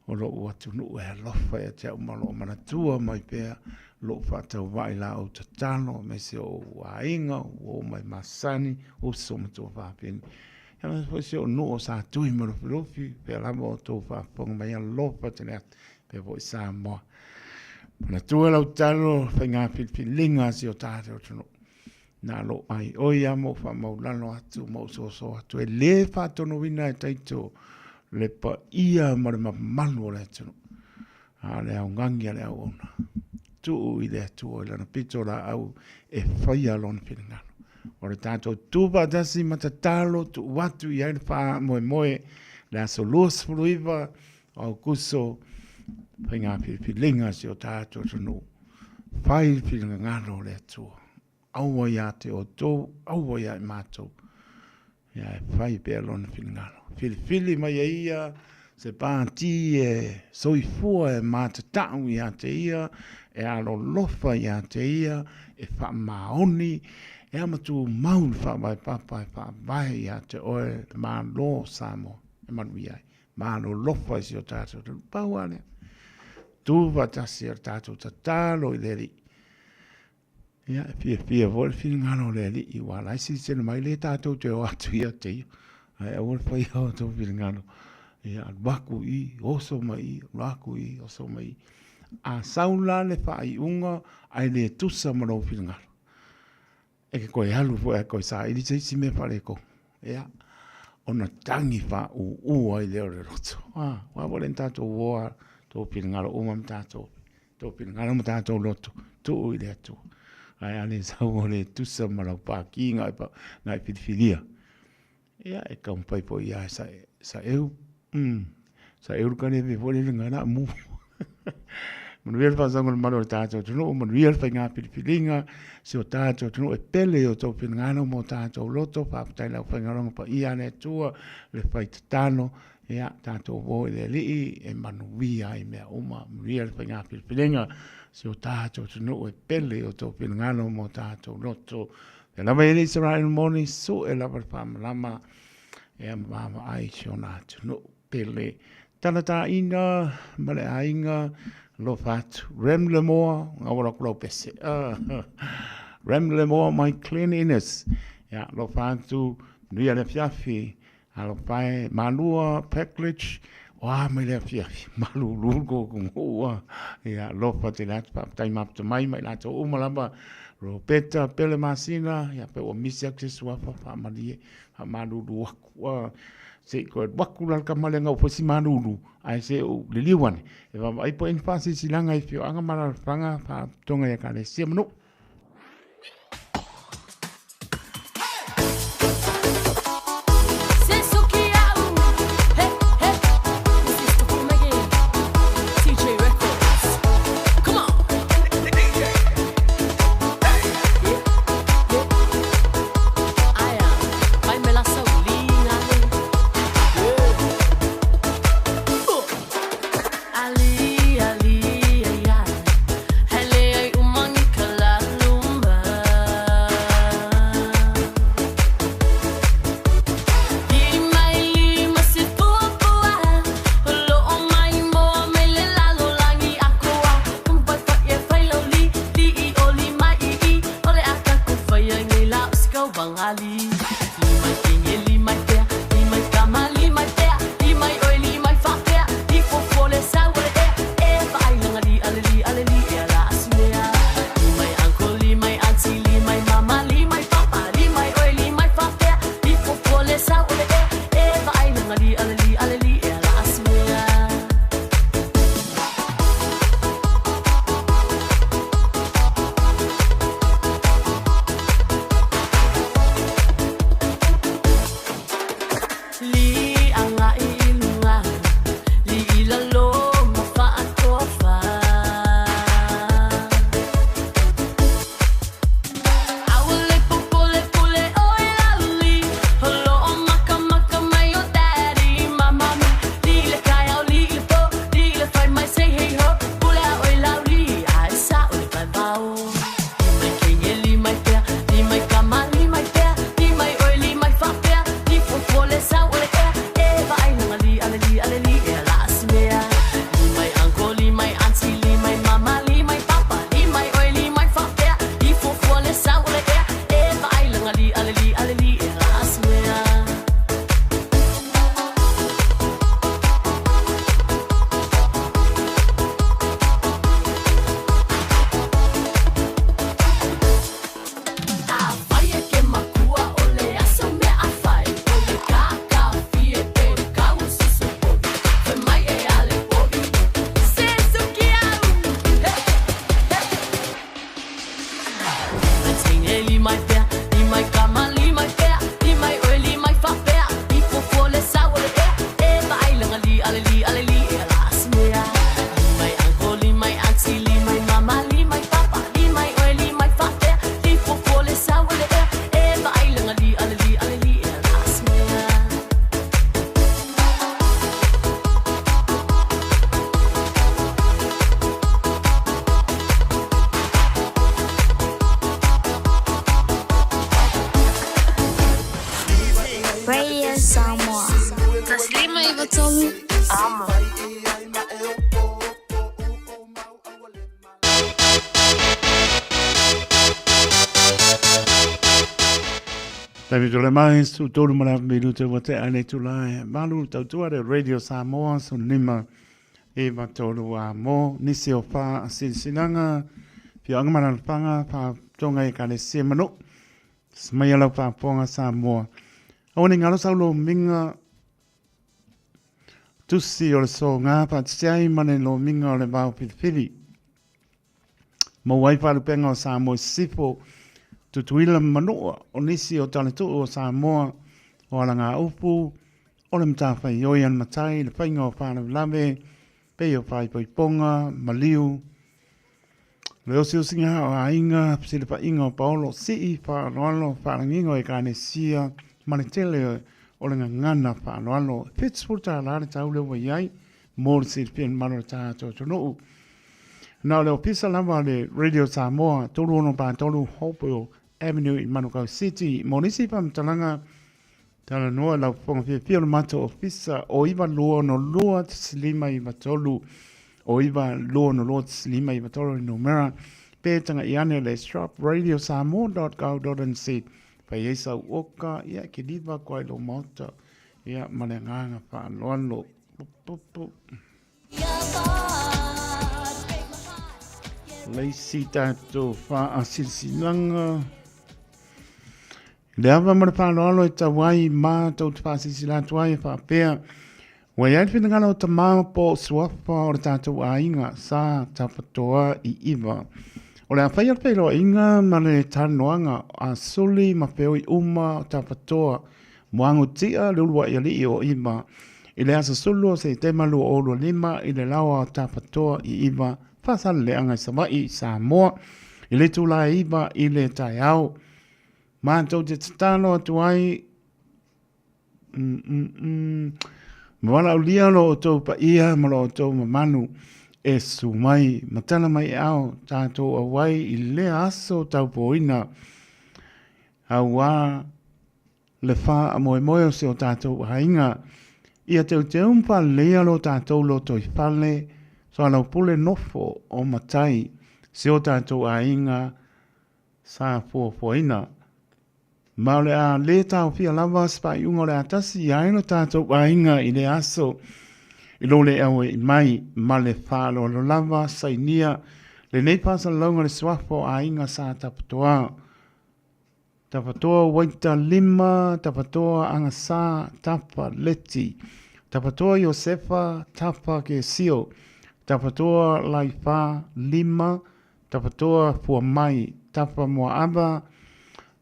O lou atunuu e alofa ia te au ma o lo o manatua mai pea lou faatauvaa i la ou tatalo aemaise o ou aiga, uo mai masani, uso ma tuafafine. Ia aemaise foi si ou nuu o Satui ma Lufilufi, pea lava o outou faafofoga mai, alofa tele atu, pea foi Samoa. Manatua lau tatalo faiga filifiliga a si o tatou atunuu. Na lou aioi lava ma ou faamaulalo atu ma ou soso atu, e le faatonuina e taito le paia ma le mamalu o le atunuu, a o le augani a le auauna, tuu i le Atua i lana pito laau e faia lona finagalo. O le tatou tu faatasi ma tatalo tuu atu i ai le faamoemoe le aso 29 o Aokuso, faiga filifiliga a si o tatou atunuu. Fai le finagalo o le Atua. Aua ia te outou, aua ia i matou. Ia e fai pea lona finagalo. Filifili mai e ia se pāti e soifua e matatau ia te ia, e alolofa ia te ia, e faamaoni, e amatumau le faavae papa e faavae ia te oe le Malo o Samoa e manuia ai. Malolofa i si o tatou atunuu. Pau lava lea. Tu faatasi o le tatou tatalo i le Alii. Ia, e fiafia foi le finagalo o le Alii, aua o la e silasila mai lea tatou te o atu ia te ia. Ae aua le faia o outou finagalo. Ia, alu aku i, oso mai i, alu aku i, oso mai i. A sau la le faaiuga ae le tusa ma lou finagalo, e ke koe alu foi ae koe saili se isi mea faaletonu. Ia, ona tagi faaūū ai lea o le loto. A, aua foi lea na tatou o lava, tou finagalo uma ma tatou, tou finagalo ma tatou loto, tuu i le Atua. Ae a le sau ua le tusa ma lau pākī na e filifilia. Ia, e taumafai foi ia saeu, saeu le kaleve foi lele na la mu. Manuia le faasaga o le malu o le tatou atunuu, manuia le faiga filifiliga, si o tatou atunuu e pele i o outou finagalo ma o tatou loto, faafetai i le aufaigaluega paia a le Atua, le fai tatalo, ia tatou o i le Alii e manuia ai mea uma, manuia le faiga filifiliga, si o tatou atunuu e pele i o outou finagalo ma o tatou loto. Ia lava i le Israel moni, sue lava le faamalama, ia ma vaavaai i si ona atunuu pele. Talataina ma le aiga, alofa atu. Rem Lemoa, ngaua la ku lau pese. Rem Lemoa, my cleanliness. Ia, alofa atu, manuia le afiafi. Alofa e, Malua Packledge, o a mai le afiafi, malulu ko ku ua. Ia, alofa tele atu, faafetai mafuta mai ma i latou uma lava. Ropeta, Pele Masina, ia pe ua misi atu se suafa, faamalie, faamalulu aku. Ua se i toe alu atu la le tama lea na ou fai si malulu, ae se ou liliu ane, e vaavaai po o i ai ni faasilasilaga i afioaga ma alaalafaga, faalapotopotoga i Ekalesia ma nuu. Amo. Taimi tole mai, su tolu ma le minute ua te ai nei tula e malu tautua le Radio Samoa su nima e ma tolu a mo nisi o wha silsilanga fioanga malalapanga wha tonga e kale se manu smaia lau wha Samoa. Awa ni ngalo saulo minga Tusi o le soga faatiti ai ma le lomiga o le vao filifili. Maua ai faalupega o Samoa i sisifo, Tutuila ma Manua, o nisi o talatuu o Samoa, o alagaupu, o le matafaioi a le matai i le faiga o faalavelave, pei o faaipoipoga, maliu, Le osiosiga o aiga, fesilafaiga o paolo, sii, faaaloalo, faalagiga o Ekalesia ma le tele o le gagana faaaloalo. E $70 le tau lea ua i ai mo le silafia e le mamalu o le tatou atunuu. Na o le ofisa lava o le Radio Samoa, 3643 Hopewell Avenue i Manukau City. Mo nisi faamatalaga, Talanoa lau fofoga fiafia o le matou ofisa o 9262 593 o 9262 593 le numera pe taga'i ane le shopradiosamoa.co.nz fai ai sau oka ia kiliva atu ai lou maota ia ma le agaga faaaloalo. Pupupu. Le isi tatou faasilasilaga. I le ava ma le faaaloalo e tau ai ma tou te faasilasila atu ai e faapea, ua i ai le finagalo o Tama po o Suafa o le tatou aiga sa Tafatoa i Iva. O le a faia le feiloaiga ma le talanoaga a Suli ma feoi uma o Tafatoa, Muagutia le uluai alii o Iva, i le aso 12 o Setema 2025 i le laoa o Tafatoa i Iva, Faasaleleaga i Savaii, Samoa, i le itula e 9 i le taeao. Matou te tatalo atu ai, mm, mm, mm, ma valaaulia lo outou paia ma lo outou mamalu e susu mai ma tala mai e ao tatou auai i lea aso taupoina auā le faamoemoe o si o tatou aiga. Ia teuteu ma faaleleia lo tatou lotoifale, soalaupule nofo o matai si o tatou aiga sa fuafuaina. Ma o le a lē taofia lava se faaiuga o le a tasi i ai lo tatou aiga i lea aso i lo le aua'i mai ma le faaaloalo lava sainia lenei faasalalauga le suafa o aiga sa Tafatoa. Tafatoa Waita Lima, Tafatoa Agasā, Tafa Leti, Tafatoa Iosefa, Tafa Kesio, Tafatoa Laifā Lima, Tapatoa Fuamai, Tapa Moaava,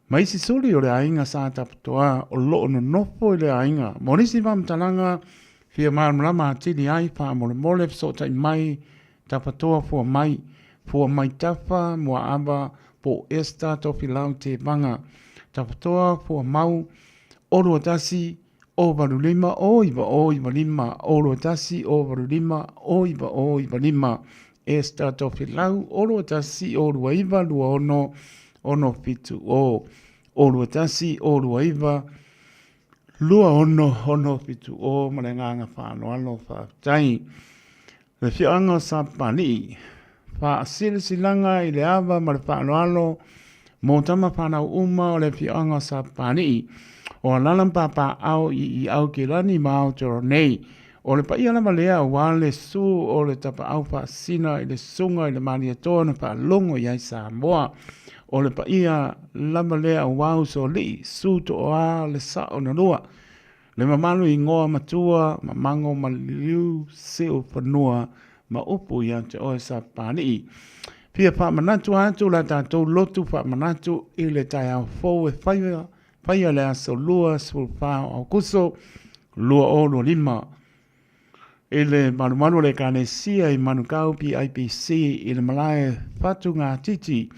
ma isi suli o le aiga Sa Tapatoa o loo nonofo i le aiga. Mo nisi faamatalaga fia malamalama atili ai, faamolemole fesootai mai Tapatoa Fuamai, Fuamai Tafa Moaava po o Esther Tofilau Tevaga. Tapatoa Fuamau, 21 O 85 O 9 O 9 5 O 2 1 O 8 5 O 9 O 9 5 Esther Tofilau O 2 1 O 2 9 2 6 6 7 O O 2 1 O 2 9 2 6 6 7 O Ma le agaga faaaloalo faafetai. Le afioaga o Sapapalii, Faasilasilaga i le ava ma le faaaloalo mo tama fanau uma o le afioaga o Sapapalii, o Alala ma Papaaao i i Aukilani ma Aotearoa nei. O le paia lava lea aua le susu o le tapaau faasisina i le susuga i le Malietoa na faalogo i ai Samoa. O le paia lava lea aua Usoalii, susu Tooa le sao na lua. Le mamalu i ingoa matua, mamago ma liliu, siu fanua ma upu ia te oe Sapapalii. Fia faamanatu atu la tatou lotu faamanatu i le taeao fou e faia, faia le aso 24 o Aokuso 2025 i le malumalu o le Ekalesia i Manukau PIPC i le malae Whatungatiti,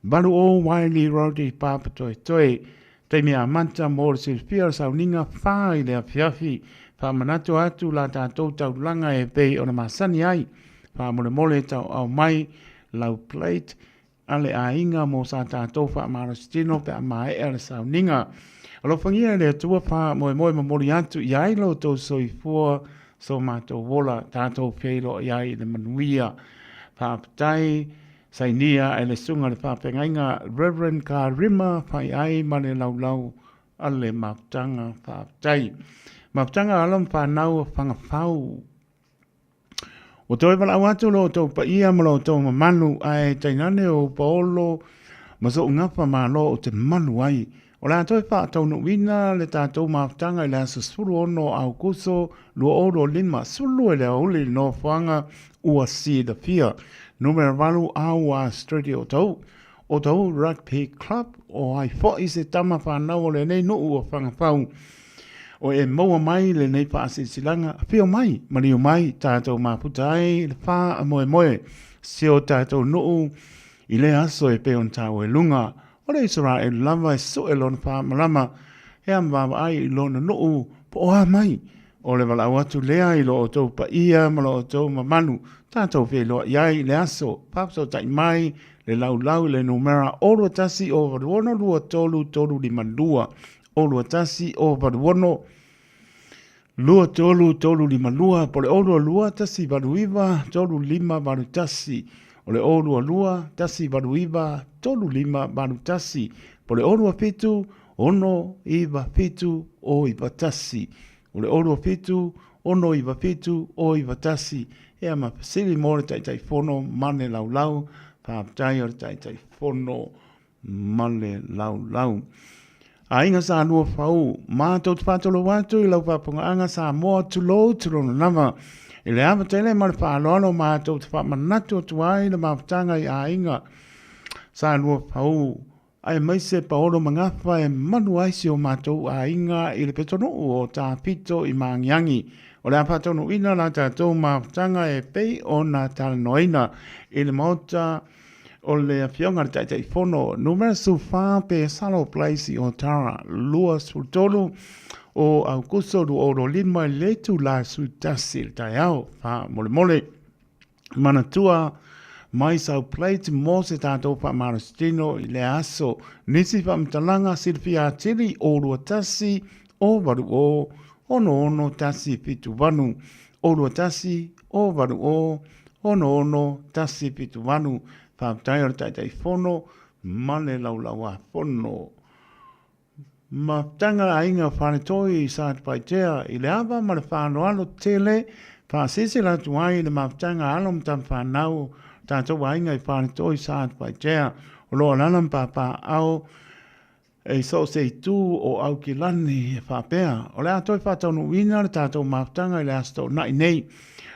80 Wiley Road i Papatoetoe. Taimi amata mo le silafia o le sauniga fa i le afiafi. Faamanatu atu la tatou taulaga e pei ona masani ai. Faamolemole tauau mai lau plate a le aiga mo sa tatou faamalositino pe a maea le sauniga. Alofagia e le Atua faamoemoe momoli atu i ai lo outou soifua. so matou ola tatou feiloai ai i le manuia. Faafetai sainia e le Susuga i le Faafeagaiga Rev. Karima Faiai ma le laulau a le mafutaga. Faafetai. Mafutaga alo ma fanau o Fagafau. Ua toe valaau atu lo outou paia ma lo outou mamalu, ae tainane o paolo ma so'u gafa malo ou te malu ai. O le a toe faataunuuina le tatou mafutaga i le aso 16 o Aukuso 2025, 12 i le aoauli i le nofoaga ua silafia. Numera 8 Aua Street i Otahuhu. Otahuhu Rugby Club, o ai fo'i se tama fanau o lenei nuu o Fagafau o e maua mai lenei faasilasilaga, afio mai, maliu mai, tatou mafuta ai le faamoemoe si o tatou nuu i lea aso e pei ona taua i luga. O le Isaraelu lava e sue lona faamalama e a ma vaavaai i lona nuu po o a mai. O le valaau atu lea i lo outou paia ma lo outou mamalu, tatou feiloai ai i le aso, faafesootai mai le laulau i le numera 0 21 0 6 23 3 5 2, 0 21 0 6 23 3 5 2, po o le 0 2 1 8 9 3 5 8 1, o le 0 2 1 8 9 3 5 8 1, po o le 0 2 7 6 9 7 0 9 1. O le 0 27 6 9 7 0 9 1. Ea ma fesili mo le Taitaifono ma le laulau. Faafetai o le Taitaifono ma le laulau. Aiga Sa Lua Fau, matou te faatolou atu i lau faapogaaga Samoa, tulou, tulona lava. I le ava tele ma le faaaloalo matou te faamanatu atu ai le mafutaga i aiga Sa Lua Fau, aemaise paolo ma gafa e malu ai si o matou aiga i le pitonuu o Tafito i Magiagi. O le a faataunuuina la tatou mafutaga e pei ona talanoaina i le Maota o le Afioga i le Taitaifono Numera 14 Pesalo Place i Otara, 23 o Aukuso 2025 i le itula 11 i le taeao. Faamolemole. Manatua mai sau plate mo se tatou faamalositino i lea aso. Nisi faamatalaga silafia atili o 21 o 8 o 6 6 1 7 8 o 21 o 8 o 6 6 1 7 8. Faafetai o le Taitaifono ma le Laulauafono. Mafutaga Aiga Faletoi i Satupaitea i le ava ma le faaaloalo tele faasilasila atu ai i le mafutaga a alo ma tama fanau o tatou aiga i Faletoi Satupaitea o lo o alaala ma papaaao i so o se itu o Aukilani e faapea, o le a toe faataunuuina le tatou mafutaga i le Aso Toonai nei,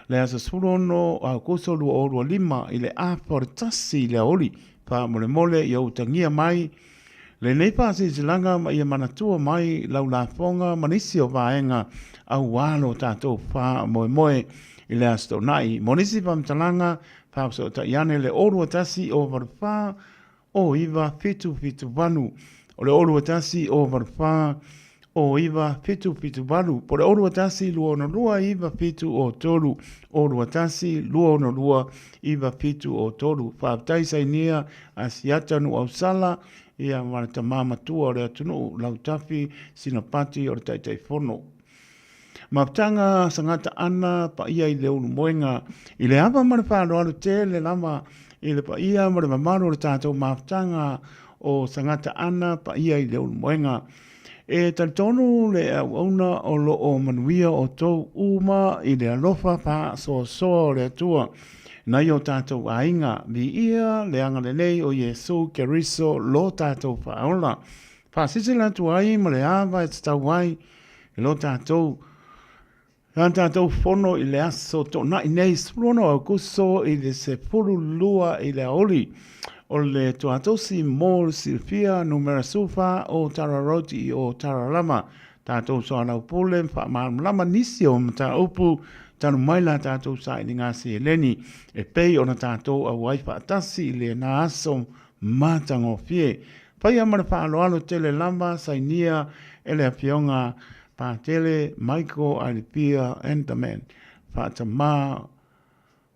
le aso 16 o Aokuso 2025 i le afa o le 1 i le aoauli. Faamolemole ia utagia mai Lenei faasilasilaga ma ia manatua mai lau lafoga ma nisi o vaega aua lo tatou faamoemoe i le Aso Toonai. Mo nisi faamatalaga, faafesootai ane le 0 21 0 84 09 7 7 8. O le 0 21 0 84 09 7 7 8 po o le 0 21 2 6 2 9 7 0 3, 0 21 2 6 2 9 7 0 3. Faafetai Sainia Asiata Nuuausala, ia ma le tama matua o le atunuu, Lautafi Sinapati o le Taitaifono. Mafutaga Sagata Ana paia i le Ulumoega, i le ava ma le faaaloalo tele lava i le paia ma le mamalu o le tatou mafutaga o Sagata Ana paia i le Ulumoega. E talitonu le auauna o lo o manuia outou uma i le alofa faasoasoa o le Atua nai o tatou aiga. Viia le agalelei o Iesu Keriso lo tatou Faaola. Faasilasila atu ai ma le ava e tatau ai i lo tatou La tatou fono i le aso Toonai nei 16 Aokuso i le 12 i le aoauli. O le Tuatosi mo le silafia numera 14 o Tara Road i o Tara lava. Tatou soalaupule ma faamalamalama nisi o mataupu talu mai la tatou sailiga seleni e pei ona tatou auai faatasi i lena aso matagofie. Faia ma le faaaloalo tele lava sainia e le Afioga Patele Michael Alipia Enderman, faatamā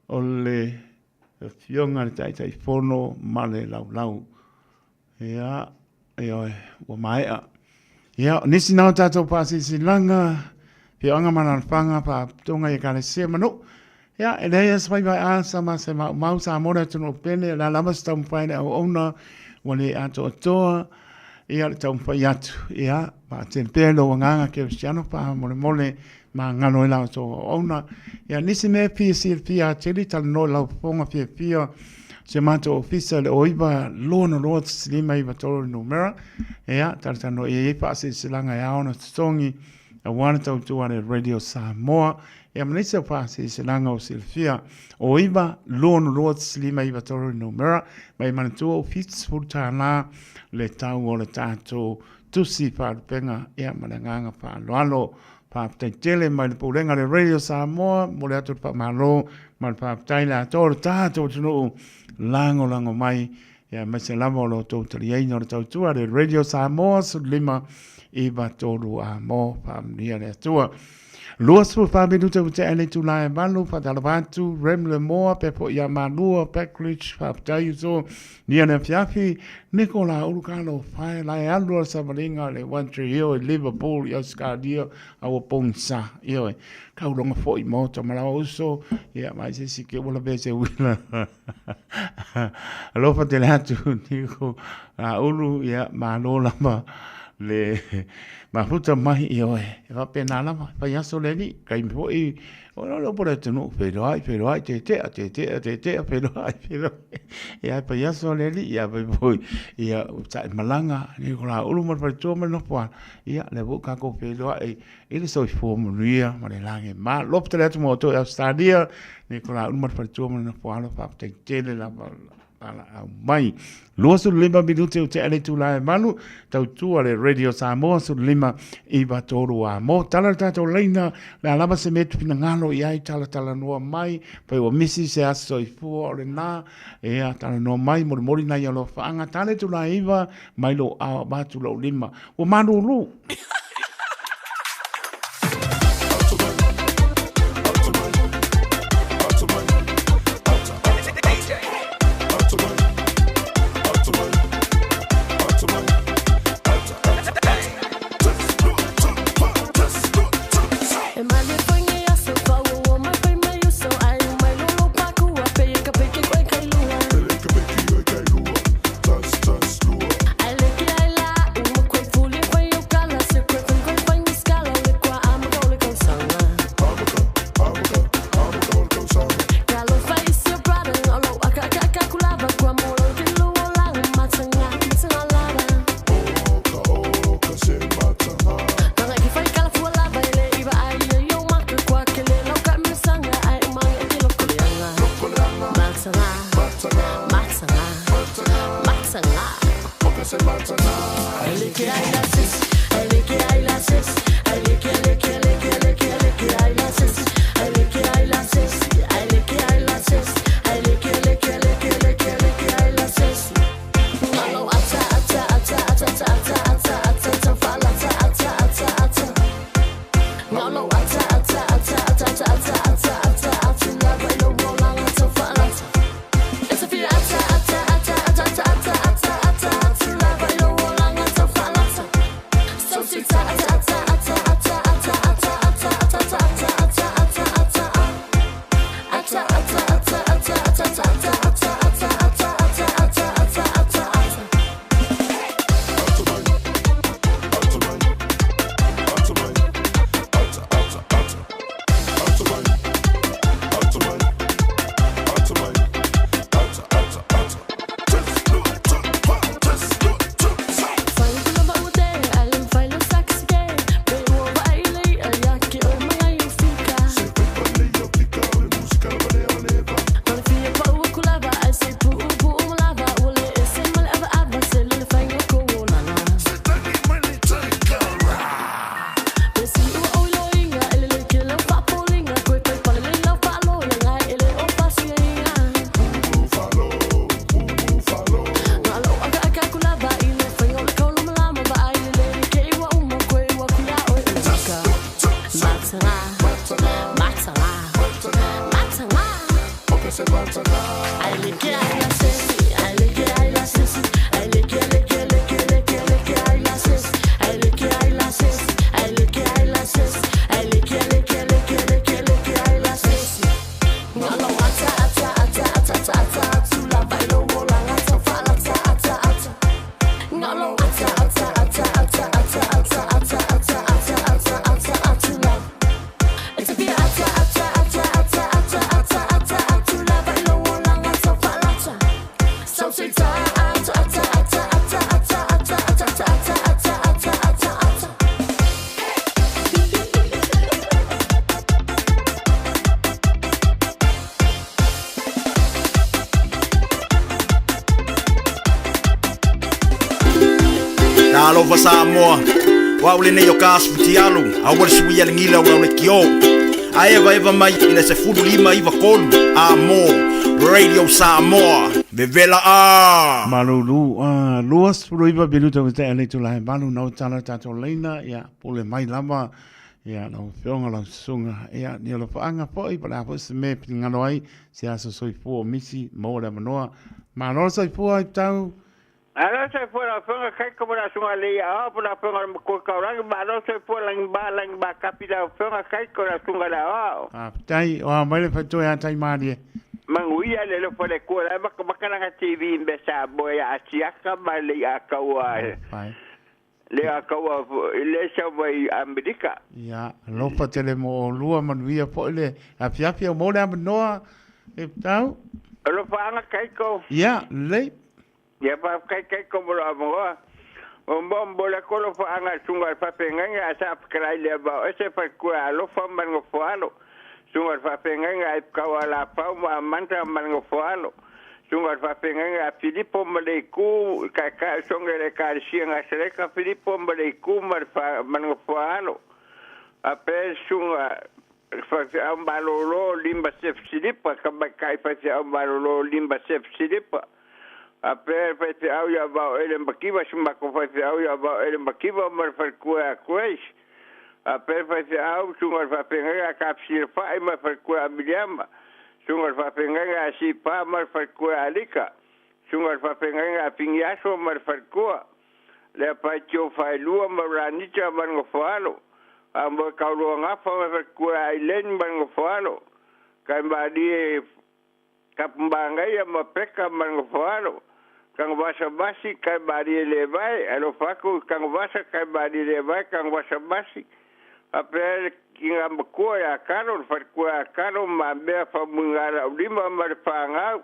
o le Afioga i le Taitaifono ma le Laulau. Ia, ioe, ua maea. Ia, o nisi na o tatou faasilasilaga. Afioaga ma alaalafaga, faalapotopotoga i Ekalesia ma nuu. Ia, e leai lava se faivaeasa ma se maumau Samoa le atunuu pele, o le a lava se taumafai a le auauna ua le atoatoa ia le taumafai atu. Ia, vaatele pea i lou agaga kerisiano faamolemole magalo ai la outou auauna. Ia, nisi mea e fia silafia atili, talanoa i lau fofoga fiafia si o matou ofisa i le 09 2 2 5 9 3 le numera. Ia, talatalanoa i ai faasilasilaga e ao ona totogi aua le tautua a le Radio Samoa. Ia ma nisi o faasilasilaga o silafia. 09 2 2 5 9 3 le numera. Ma e manatua ua $70 le tau o le tatou tusi faalupega ia ma le agaga faaaloalo. Faafetai tele mai le Pulega a le Radio Samoa, momoli atu le faamalo ma le faafetai le atoa o le tatou atunuu lagolago mai ia aemaise lava o lo outou taliaina o le tautua a le Radio Samoa 15 93 a mo faamanuia le Atua. 24 minute ua tea le itula e 8, faatalofa atu Rem Lemoa, pea foi ia Malua, Packridge, faafetai uso, nia le afiafi, Nikola Ulu Kalo Fae, la e alu a le savaliga le One Tree Hill i Liverpool i Ausikalia, a ua pogisa, ioe, kauloga foi maota ma laua uso, ia mai se isi ke ua lavea se uila. Alofa tele atu, Niko, a Ulu, ia, malo lava le mafuta mai, ioe, e faapena lava, e fai aso le alii, taimi foi, o le upu a le atunuu, feiloai, feiloai, tetea, tetea, tetea, feiloai, feiloai, ia, e fai aso le alii, ia, fai foi, ia, sae malaga, Niko la Ulu ma le faletua ma le nofoaalo, ia, lea foi ua tatou feiloai i le soifua manuia ma le lagi e malo. Tele atu mo outou i Ausetalia, Nikolai Ulu ma le faletua ma le nofoaalo, faafetai tele lava valaau mai. 25 minute o tea le itula e 8, tautua le Radio Samoa 15 9 3 a mo. Tala le tatou laina, le a lava se mea e te finagalo i ai, talatalanoa mai, pai ua misi se aso soifua o lena, ea talanoa mai, molimoli nai alofaaga, tala le itula e 9, mai lou ao avatu lou lima. Ua malulu. Alofa Samoa, o au lenei o ka aso fitialu, aua le suia le gila o lau lekiō. A evaeva mai i le 15 9 3 a mo Radio Samoa, vevela a! Malulu, a 29 minuta ua tea le itula he malu na o tala tatou leina, ia, pule mai lava, ia, lau afioga, lau susuga, ia, ni alofaanga foi, po o le a foi se mea e finagalo ai, se aso soifua o misi, maua le avanoa. Malo le soifua i tau. Malo soifua lau Afioga Kaiko ma lau Susuga Alii Aoao po lau Afioga le Matua Taulagi. Malo soifua Lagima Lagima Kapi lau Afioga Kaiko lau Susuga le Aoao. Faafetai, o a mai le faitoe a Taimalie. Manuia le alofa o le Atua la e makamaka lana TV i mea Samoa ia Asiata ma le i'a taua le i'a taua le sau mai Amerika. Ia, alofa tele mo olua, manuia foi le afiafi au mo le avanoa e tau. Alofaaga Kaiko. Ia, lelei. Ia faafetai Kaiko mo lou avanoa. Ua momoli atu alofaaga i le susuga i le faafeagaiga a Sa Fetalai Leavaoese Faletua Alofa ma le Nofoalo, susuga i le faafeagaiga a Ipukau Alafau ma Amanda ma le Nofoalo, susuga i le faafeagaiga a Filipo ma Leiku, taitai o sogi a le Ekalesia Nasaleta Filipo ma Leiku ma le Nofoalo, faapea le susuga faifeau malolo Lima Sefu Silipa, tamaitai faifeau malolo Lima Sefu Silipa. A pea le faifeau ia Vaoele Makiva, si matou faifeau ia Vaoele Makiva ma le faletua ia Grace. A pea le faifeau susuga i le faafeagaiga a Tafisilafa'i ma le faletua ia Miliama, susuga i le faafeagaiga a Sipa ma le faletua ia Alika, susuga i le faafeagaiga a Finiaso ma le faletua, Leapaitio Faelua ma Ranita ma le nofoalo, a Moekauluagafa ma le faletua ia Ailen ma le nofoalo, Kaimalie Kapumagaia ma Peka ma le Nofoalo, Tanuvasa Masi Kaimalie Levae, alofa atu i Tanuvasa Kaimalie Levae Tanuvasa Masi, faapea le tina matua ia Kalo, le faletua ia Kalo ma Mea Faumuigalaulima ma le fanau,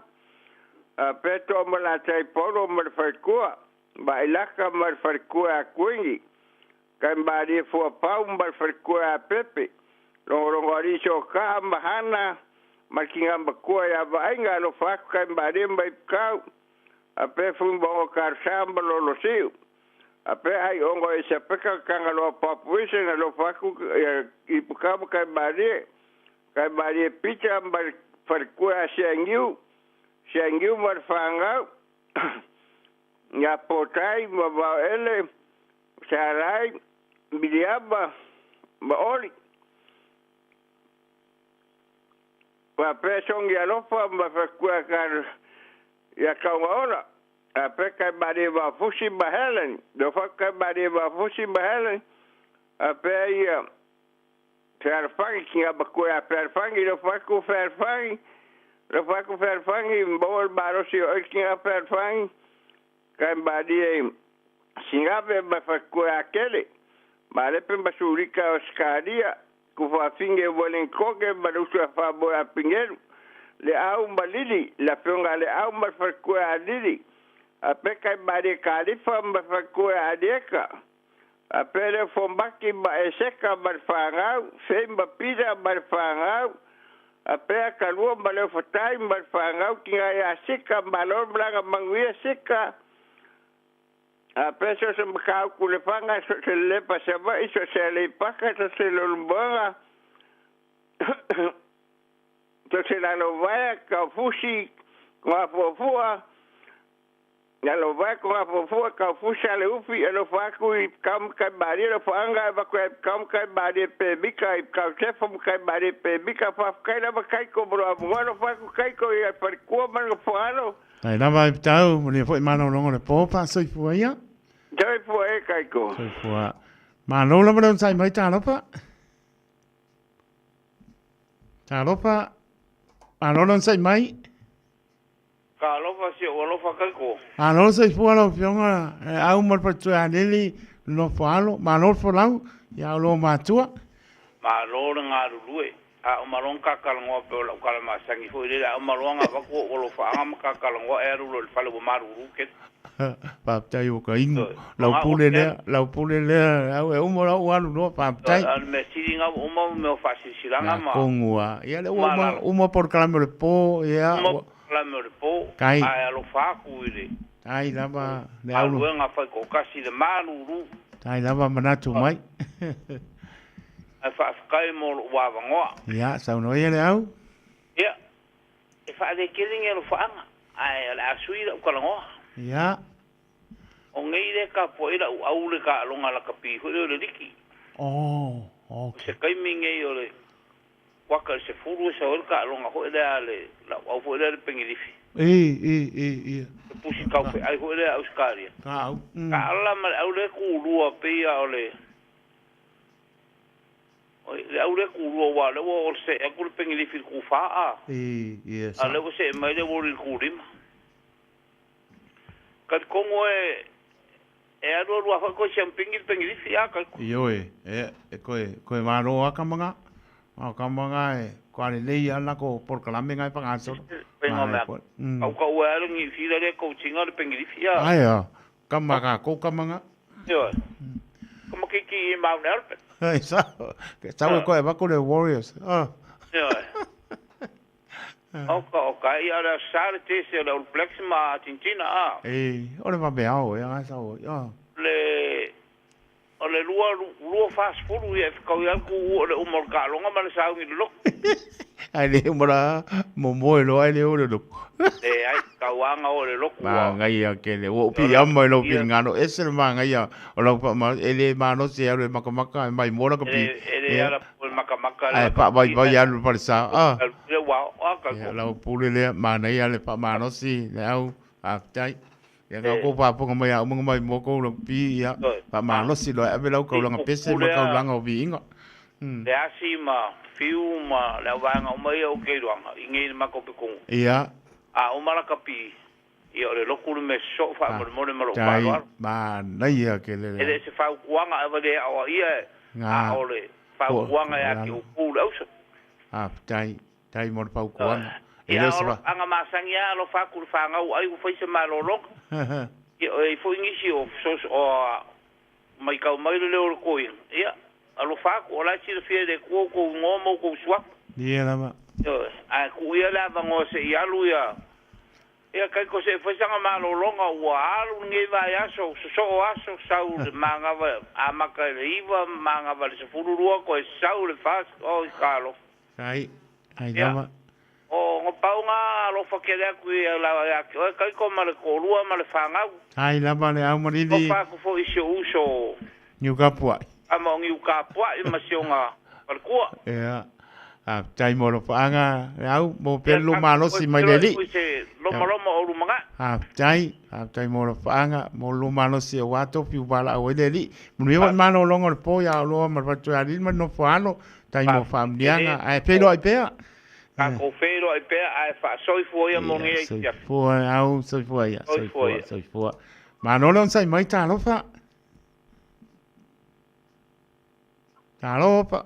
faapea Toamalatai Paulo ma le faletua, Mailaka ma le faletua ia Kuini, Kaimalie Fuapau ma le faletua ia Pepe, Logologoalii Sokaa ma Hana ma le tina matua ia Vaaiga, alofa atu Kaimalie ma Ipukau, faapea Fuimaono Karasa ma Lolosiu, faapea Aiono Esapeka Tagaloa Papuisen, alofa atu Ipukau ma Kaimalie, Kaimalie Pita ma le faletua ia Seagiu, Seagiu ma le fanau, ia Potai ma Vaoele, Sarai, Miliama ma Oli. Faapea Sogi Alofa ma Faletua ia Kaugaola. Faapea Kaimalie Vafusi ma Helen. Alofa atu Kaimalie Vafusi ma Helen. Faapea ia Fealofani, tina matua ia Fealofani, alofa atu Fealofani. Alofa atu Fealofani, maua le malosi o oe tina Fealofani. Kaimalie Sigave ma Faletua ia Kele, Malepe ma Sulika o Sikalia, Tufuafine Welenkoge ma le uso ia Faamoe a Pigelu, Leau ma Lili, le afioga a Leau ma le Faletua ia Lili, faapea Kaimalie Kalifa ma le Faletua ia Alieka, faapea le Fomaki ma Eseka ma le fanau, Fei ma Pita ma le fanau, faapea Kalua ma Leofatai ma le fanau, tina ia Sika, malo le malaga manuia Sika, faapea so o se Matautu Lefaga, so o se Lelepa Savaii, so o se Aleipata, so o se Leulumoega, so o se Lalovaea, Taufusi, Togafuafua, Lalovaea, Togafuafua, Taufusi, Aleufi, alofa atu i Pekau ma Taimalie, alofaaga e avatu ia Pekau ma Taimalie Pemita, i Pekau Sefo ma Taimalie Pemita, faafetai lava Taiko mo lou avanoa, alofa atu Taiko i faletua ma le nofoalo. Tai lava e pitau, mo lea foi malologa o le po, faasoifua ia. Soifua e Kaiko. Soifua. Malo lava le onosai mai, talofa. Talofa. Malo le onosai mai. Talofa si ou alofa Kaiko. Malo le soifua lau Afioga, e au ma le faletua ia Lili, le nofo alo, malo le folau ia o matua. Malo le galulue. A uma loa ona ta talanoa pei o lau tala masani foi lele, a uma loa ona avatu ou alofaaga ma ta talanoa e alu loa i le fale ua malulu tele. Faafetai ua ka inu. Lau pule lea, lau pule lea, au e uma loa ua alu loa, faafetai. A o le mea sili na ua uma mea o faasilasilaga ma. Atonu lava. Ia lea ua uma, uma polokalame o le po, ia. Uma polokalame o le po. Kai. Ae alofa atu i le. Tai lava le au. Galuega faitoatasi i le malulu. Tai lava manatu mai. Ae faafetai mo lou avanoa. Ia, saunoa ia le au. Ia, e faaletele ni alofaaga, ae o le a sui lau talanoa. Ia. O nei lea e tapuai lau au le taaloga lakapi foi lea o le liki. Oh, okay. O se taimi nei o le kuata i le 10 e sau ai le taaloga foi lea a le lau au foi lea le penilifi. I, i, i, i. Le pusi taufeai foi lea a Ausetalia. Ka au. Taala ma le au lea tulua pei lava o le Oi, le au lea tulua aua o lea ua see atu le penilifi i le tufa a. I, i, A o lea ua see mai le uoli i le tulima. Talitonu e e alualu lava foi koe siampingi le pengilifi a Kaiko. Ioe, e, e koe, koe malo lava kama nga. A o kama nga e koa lelei lava lako polokalame nga e whangasolo. Faiga o mea, kaukau e ala Niu Sila lea coaching a le pengilifi a. Ae a, kama ka kou kama nga. Ioe. Kama keiki i Mount Albert. Ai sa, sau e koe avako le Warriors. Ah. Ioe. Oka, oka, ia le sa le tese o le All Blacks ma Argentina a. E, o le vaveao e aga sau, a. Le, o le lua, lua 40 ia e whakau ia ku o le uma o le taaloga ma le sauni i le loku. Ai le uma la, momoe loa ai le o le loku. Leai, tauaga o le loku ua. Manaia tele, ua ou piiama i lou finagalo, ese le manaia o lau faamalosi, e le malosi e alu e makamaka e maimoa laka pi. E le ala po e makamaka Ae faavaivai alu i le falesa, a. Lea ua ao, a Ia, lau pule lea, manaia le faamalosi, le au, faafetai. Ia nga kou faafofoga mai a uma nga maimoa kou lau pi, ia, faamalosi loa e ave lau kaulaga pese ma kaulaga o viiga. Le asi ma fiu ma le auvaega uma ia o Keiloaga i nei le matou pekonu. Ia. A uma laka pi, ia o le loku le mea sosoo faamolemole ma lou Tai, faaaloalo. manaia ke le. E le se fautuaga e avale aoaia Nga. a o le fautuaga ia te outou le ausa. Faafetai, tai mo le fautuaga. E Ia le o se o alofaga masani lava alofa atu i le fanau ai ua fai se malologa. Ia o i ai foi nisi o fesoso o maitau mai le leo o le toeaina, ia alofa atu o la e silafia e le Atua outou igoa ma outou suafa. Ia lava. Ioe, ae tuu ia le avanoa se i alu ia Ia Kaiko se i fai sana malologa ua alu lenei vaiaso, sosoo aso, sau i le manava amata i le 9, manava i le 12, toe sau i le 4, oi talofa. Ai, ai Ia, lava. o na pau na alofa tele atu ia ia te oe Kaiko ma le toalua ma le fanau. Ai lava le au malili. Alofa atu foi i si ou uso o. Niukapua'i. Tama o Niukapua'i ma si ona faletua. Ia, faafetai mo alofaaga le au, mo pea le lou malosi mai le Alii. Ia, se lomaloma o lumanai. Faafetai, faafetai mo alofaaga, mo le lou malosi aua tofi ua valaau ai le Alii. Manuia foi malologa o le po ia Oloa ma le Faletuialii ma le Nofoalo, tai mo faamanuiaga, ae feiloai pea. Tatou feiloai pea ae faasoifua ia mo nei afiafi. Soifua le au, soifua ia, soifua, soifua. Malo le onosai mai, talofa. Talofa.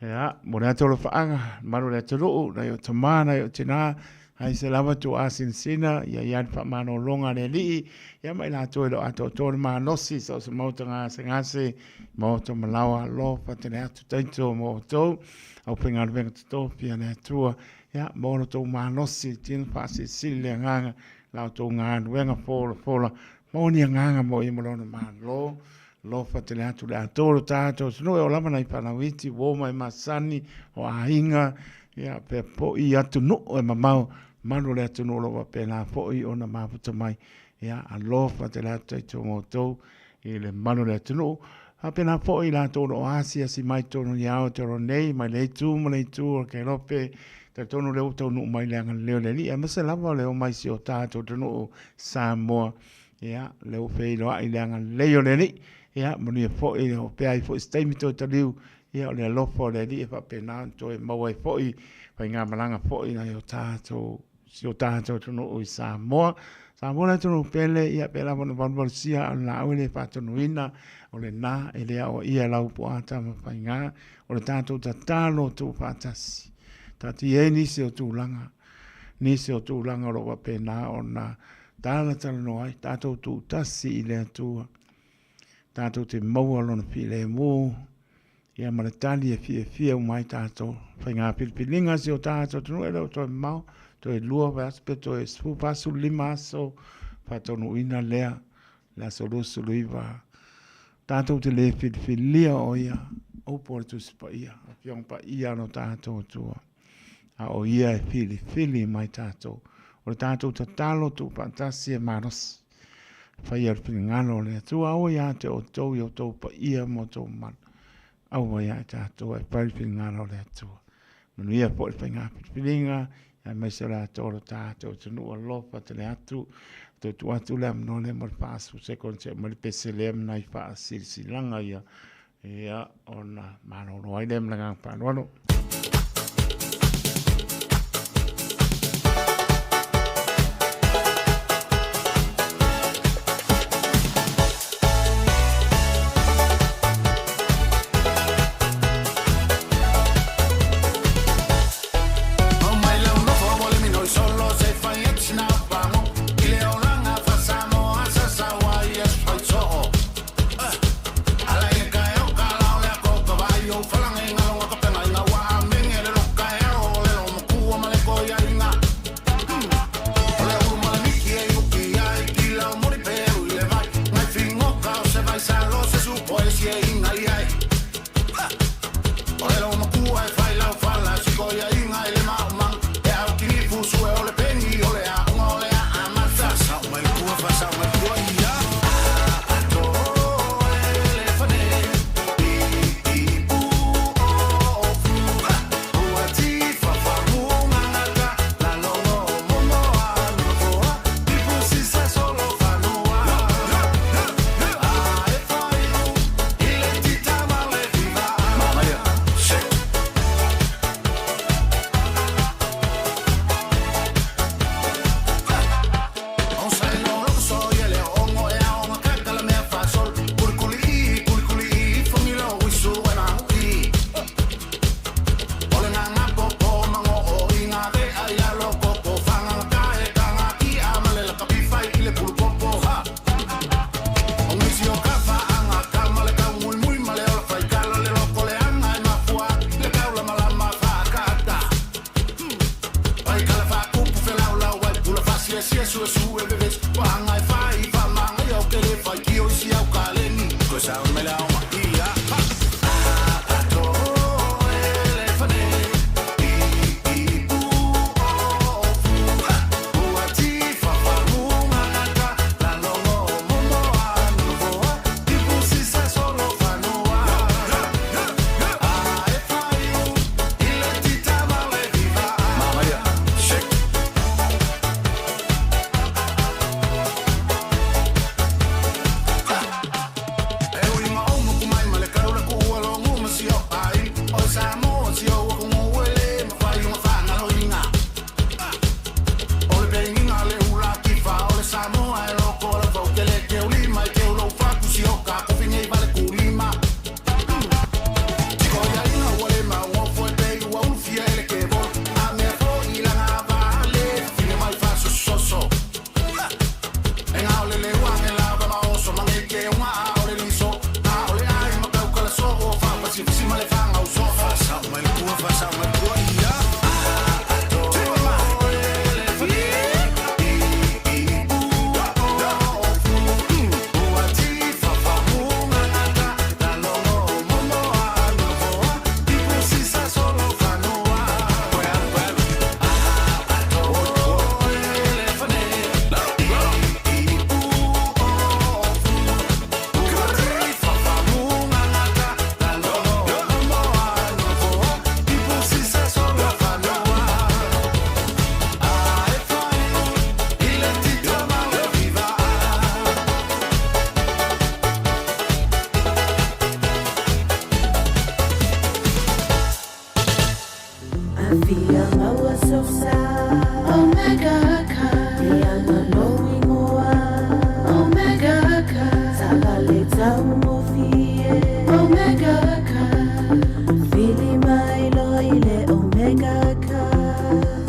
Ia, mo le atu alofaaga, malu le atunuu, nai o tama, nai o tina, ai se lava tu asinsina, ia ia le faamalologa a le Alii, ia ma i latou e le o atoatoa le malosi, so o se maota gasegase, maota malaoa, alofa tele atu taito mo outou, aufaigaluega totofi a le Atua, ia, mo lo tou malosi, tino faasilisili le agaga, la outou galuega folafola, maua ni agaga mo ia ma lona Malo, Alofa tele atu le atoa o lo tatou atunuu e oo lava nai fanau iti, uo mai masani, o aiga, ia, pea po'i i atunuu e mamao, malu o le atunuu o lo o faapena foi ona mafuta mai. Ia, alofa tele atu taito ma outou i le malu o le atunuu. Faapena foi i latou o lo o asiasi mai totonu i Aotearoa nei, mai le itu ma le itu o le Kelope, talitonu lea ua taunuu mai le agalelei o le Alii, aemaise lava o le omai si o tatou atunuu Samoa. Ia, lea ua feiloai i le agalelei o le Alii. Ia, manuia foi, o pea ai foi se taimi toe taliu. Ia, o le alofa o le Alii e faapena ona toe maua ai foi faigamalaga foi nai o tatou, si o tatou atunuu i Samoa. Samoa le atunuu pele, ia, pei lava ona valuvalusia a o le laau e le faatonuina, o lena e le aoaia e lau po ata ma faiga. O le tatou tatalo tuufaatasi. Taatia ai nisi o tulaga, nisi o tulaga o lo o faapena ona Talatalanoa ai tatou tuutasi i le Atua, tatou te maua Lona filemu. Ia ma le tali e fiafia uma ai tatou. Faiga filifiliga a si o tatou atunuu e le o toe mamao, toe 2 vaiaso pe toe 45 aso faataunuuina lea, le aso 29. Tatou te le filifilia o ia upu o le Tusi Paia, Afioga Paia a lo tatou Atua. A o ia e filifili mai tatou. O le tatou tatalo tuufaatasi e malosi. Faia le finagalo o le Atua, aua ia te outou i outou paia ma outou mamalu. Aua ia i tatou e fai le finagalo o le Atua. Manuia foi le faiga filifiliga, aemaise o le atoa o lo tatou atunuu alofa tele atu. Toe tuu atu le avanoa lea mo le 40 sekone seia aumai le pese lea ma nai faasilasilaga ia, ia ona malolo ai lea ma le agaga faaaloalo.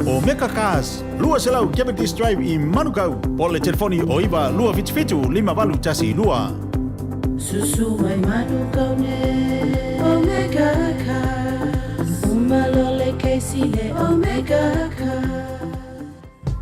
Omega Cars, 200 Cavendish Drive i Manukau, po o le telefoni o 9 2 77 58 12. Susu mai manu kau ne Omega Cast Uma lole Casey le Omega Cast.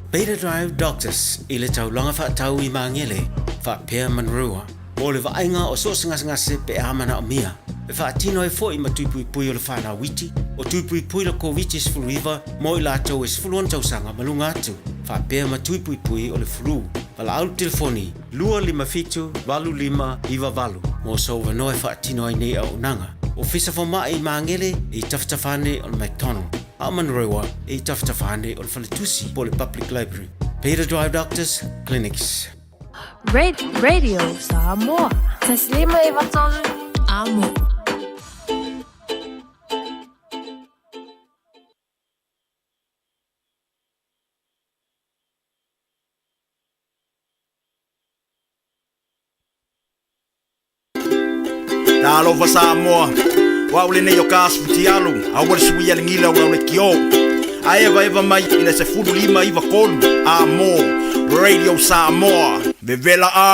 Beta Drive Doctors i le taulaga faatau i Magele, faapea Manurewa, mo le vaaiga o so o se gasegase pe a manaomia. E faatino ai foi ma tui puipui o le fanau iti, o tui puipui le Koviti-19 mo i latou e 16 tausaga ma luga atu, faapea ma tui puipui o le flu. Valaau le telefoni 257 8598 mo sou avanoa e faatino ai nei auaunaga. Ofisa Fomai i Magele i tafatafa ane o le McDonald, a o Manurewa i tafatafa ane o le Faletusi po o le Public Library. Beta Drive Doctors Clinics. Radio Samoa. 153 Amo. Talofa Samoa, o au lenei o ka asu futialu, aua le suia le gila o lau lekiō. A evaeva mai i le 15 93 a mo Radio Samoa, vevela a!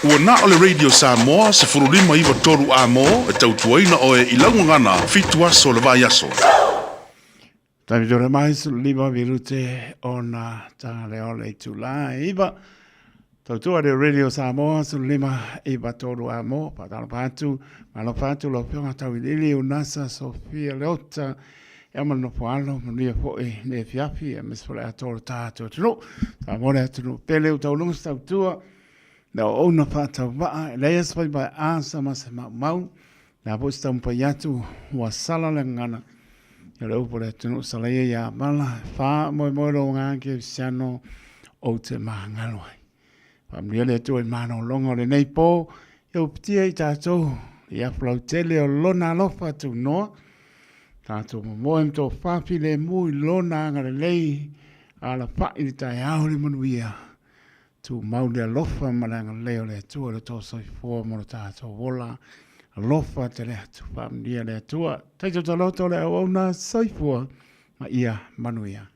Ua na o le Radio Samoa 15 93 a mo e tautuaina oe i lau gagana fitu aso o le vaiaso. Taimi tore mai 15 minute ona taga lea o le itula e iva. Tautua le Radio Samoa 15 iva tolu a mo. Whātalofa atu, malofa atu lau afioga Tauiliili Unasa Sofia Leota. E ama le nofo alo, manuia foi le afiafi, aemaise foi le atoa o le tatou atunuu. Samoa le atunuu pele o tauluga se tautua. Le auauna faatauvaa, e leai lava se faiva e asa ma se maumau. Le a foi se taumafai atu, ua sala le gagana. Ia le upu a le atunuu salaia ia Mala, e faamoemoe lou agaga kerisiano ou te magalo ai. Faamanuia le Atua i malologa o lenei po, ia uputia i tatou i afu lautele o lona alofa tunoa, tatou momoe ma tofa filemu i lona agalelei, alafai i le taeao le manuia. Tumau le alofa ma le agalelei o le Atua i lo tō soifua mo lo tātou ola. Alofa tele atu, faamanuia le Atua. Taito taloto le auauna soifua ma ia manuia.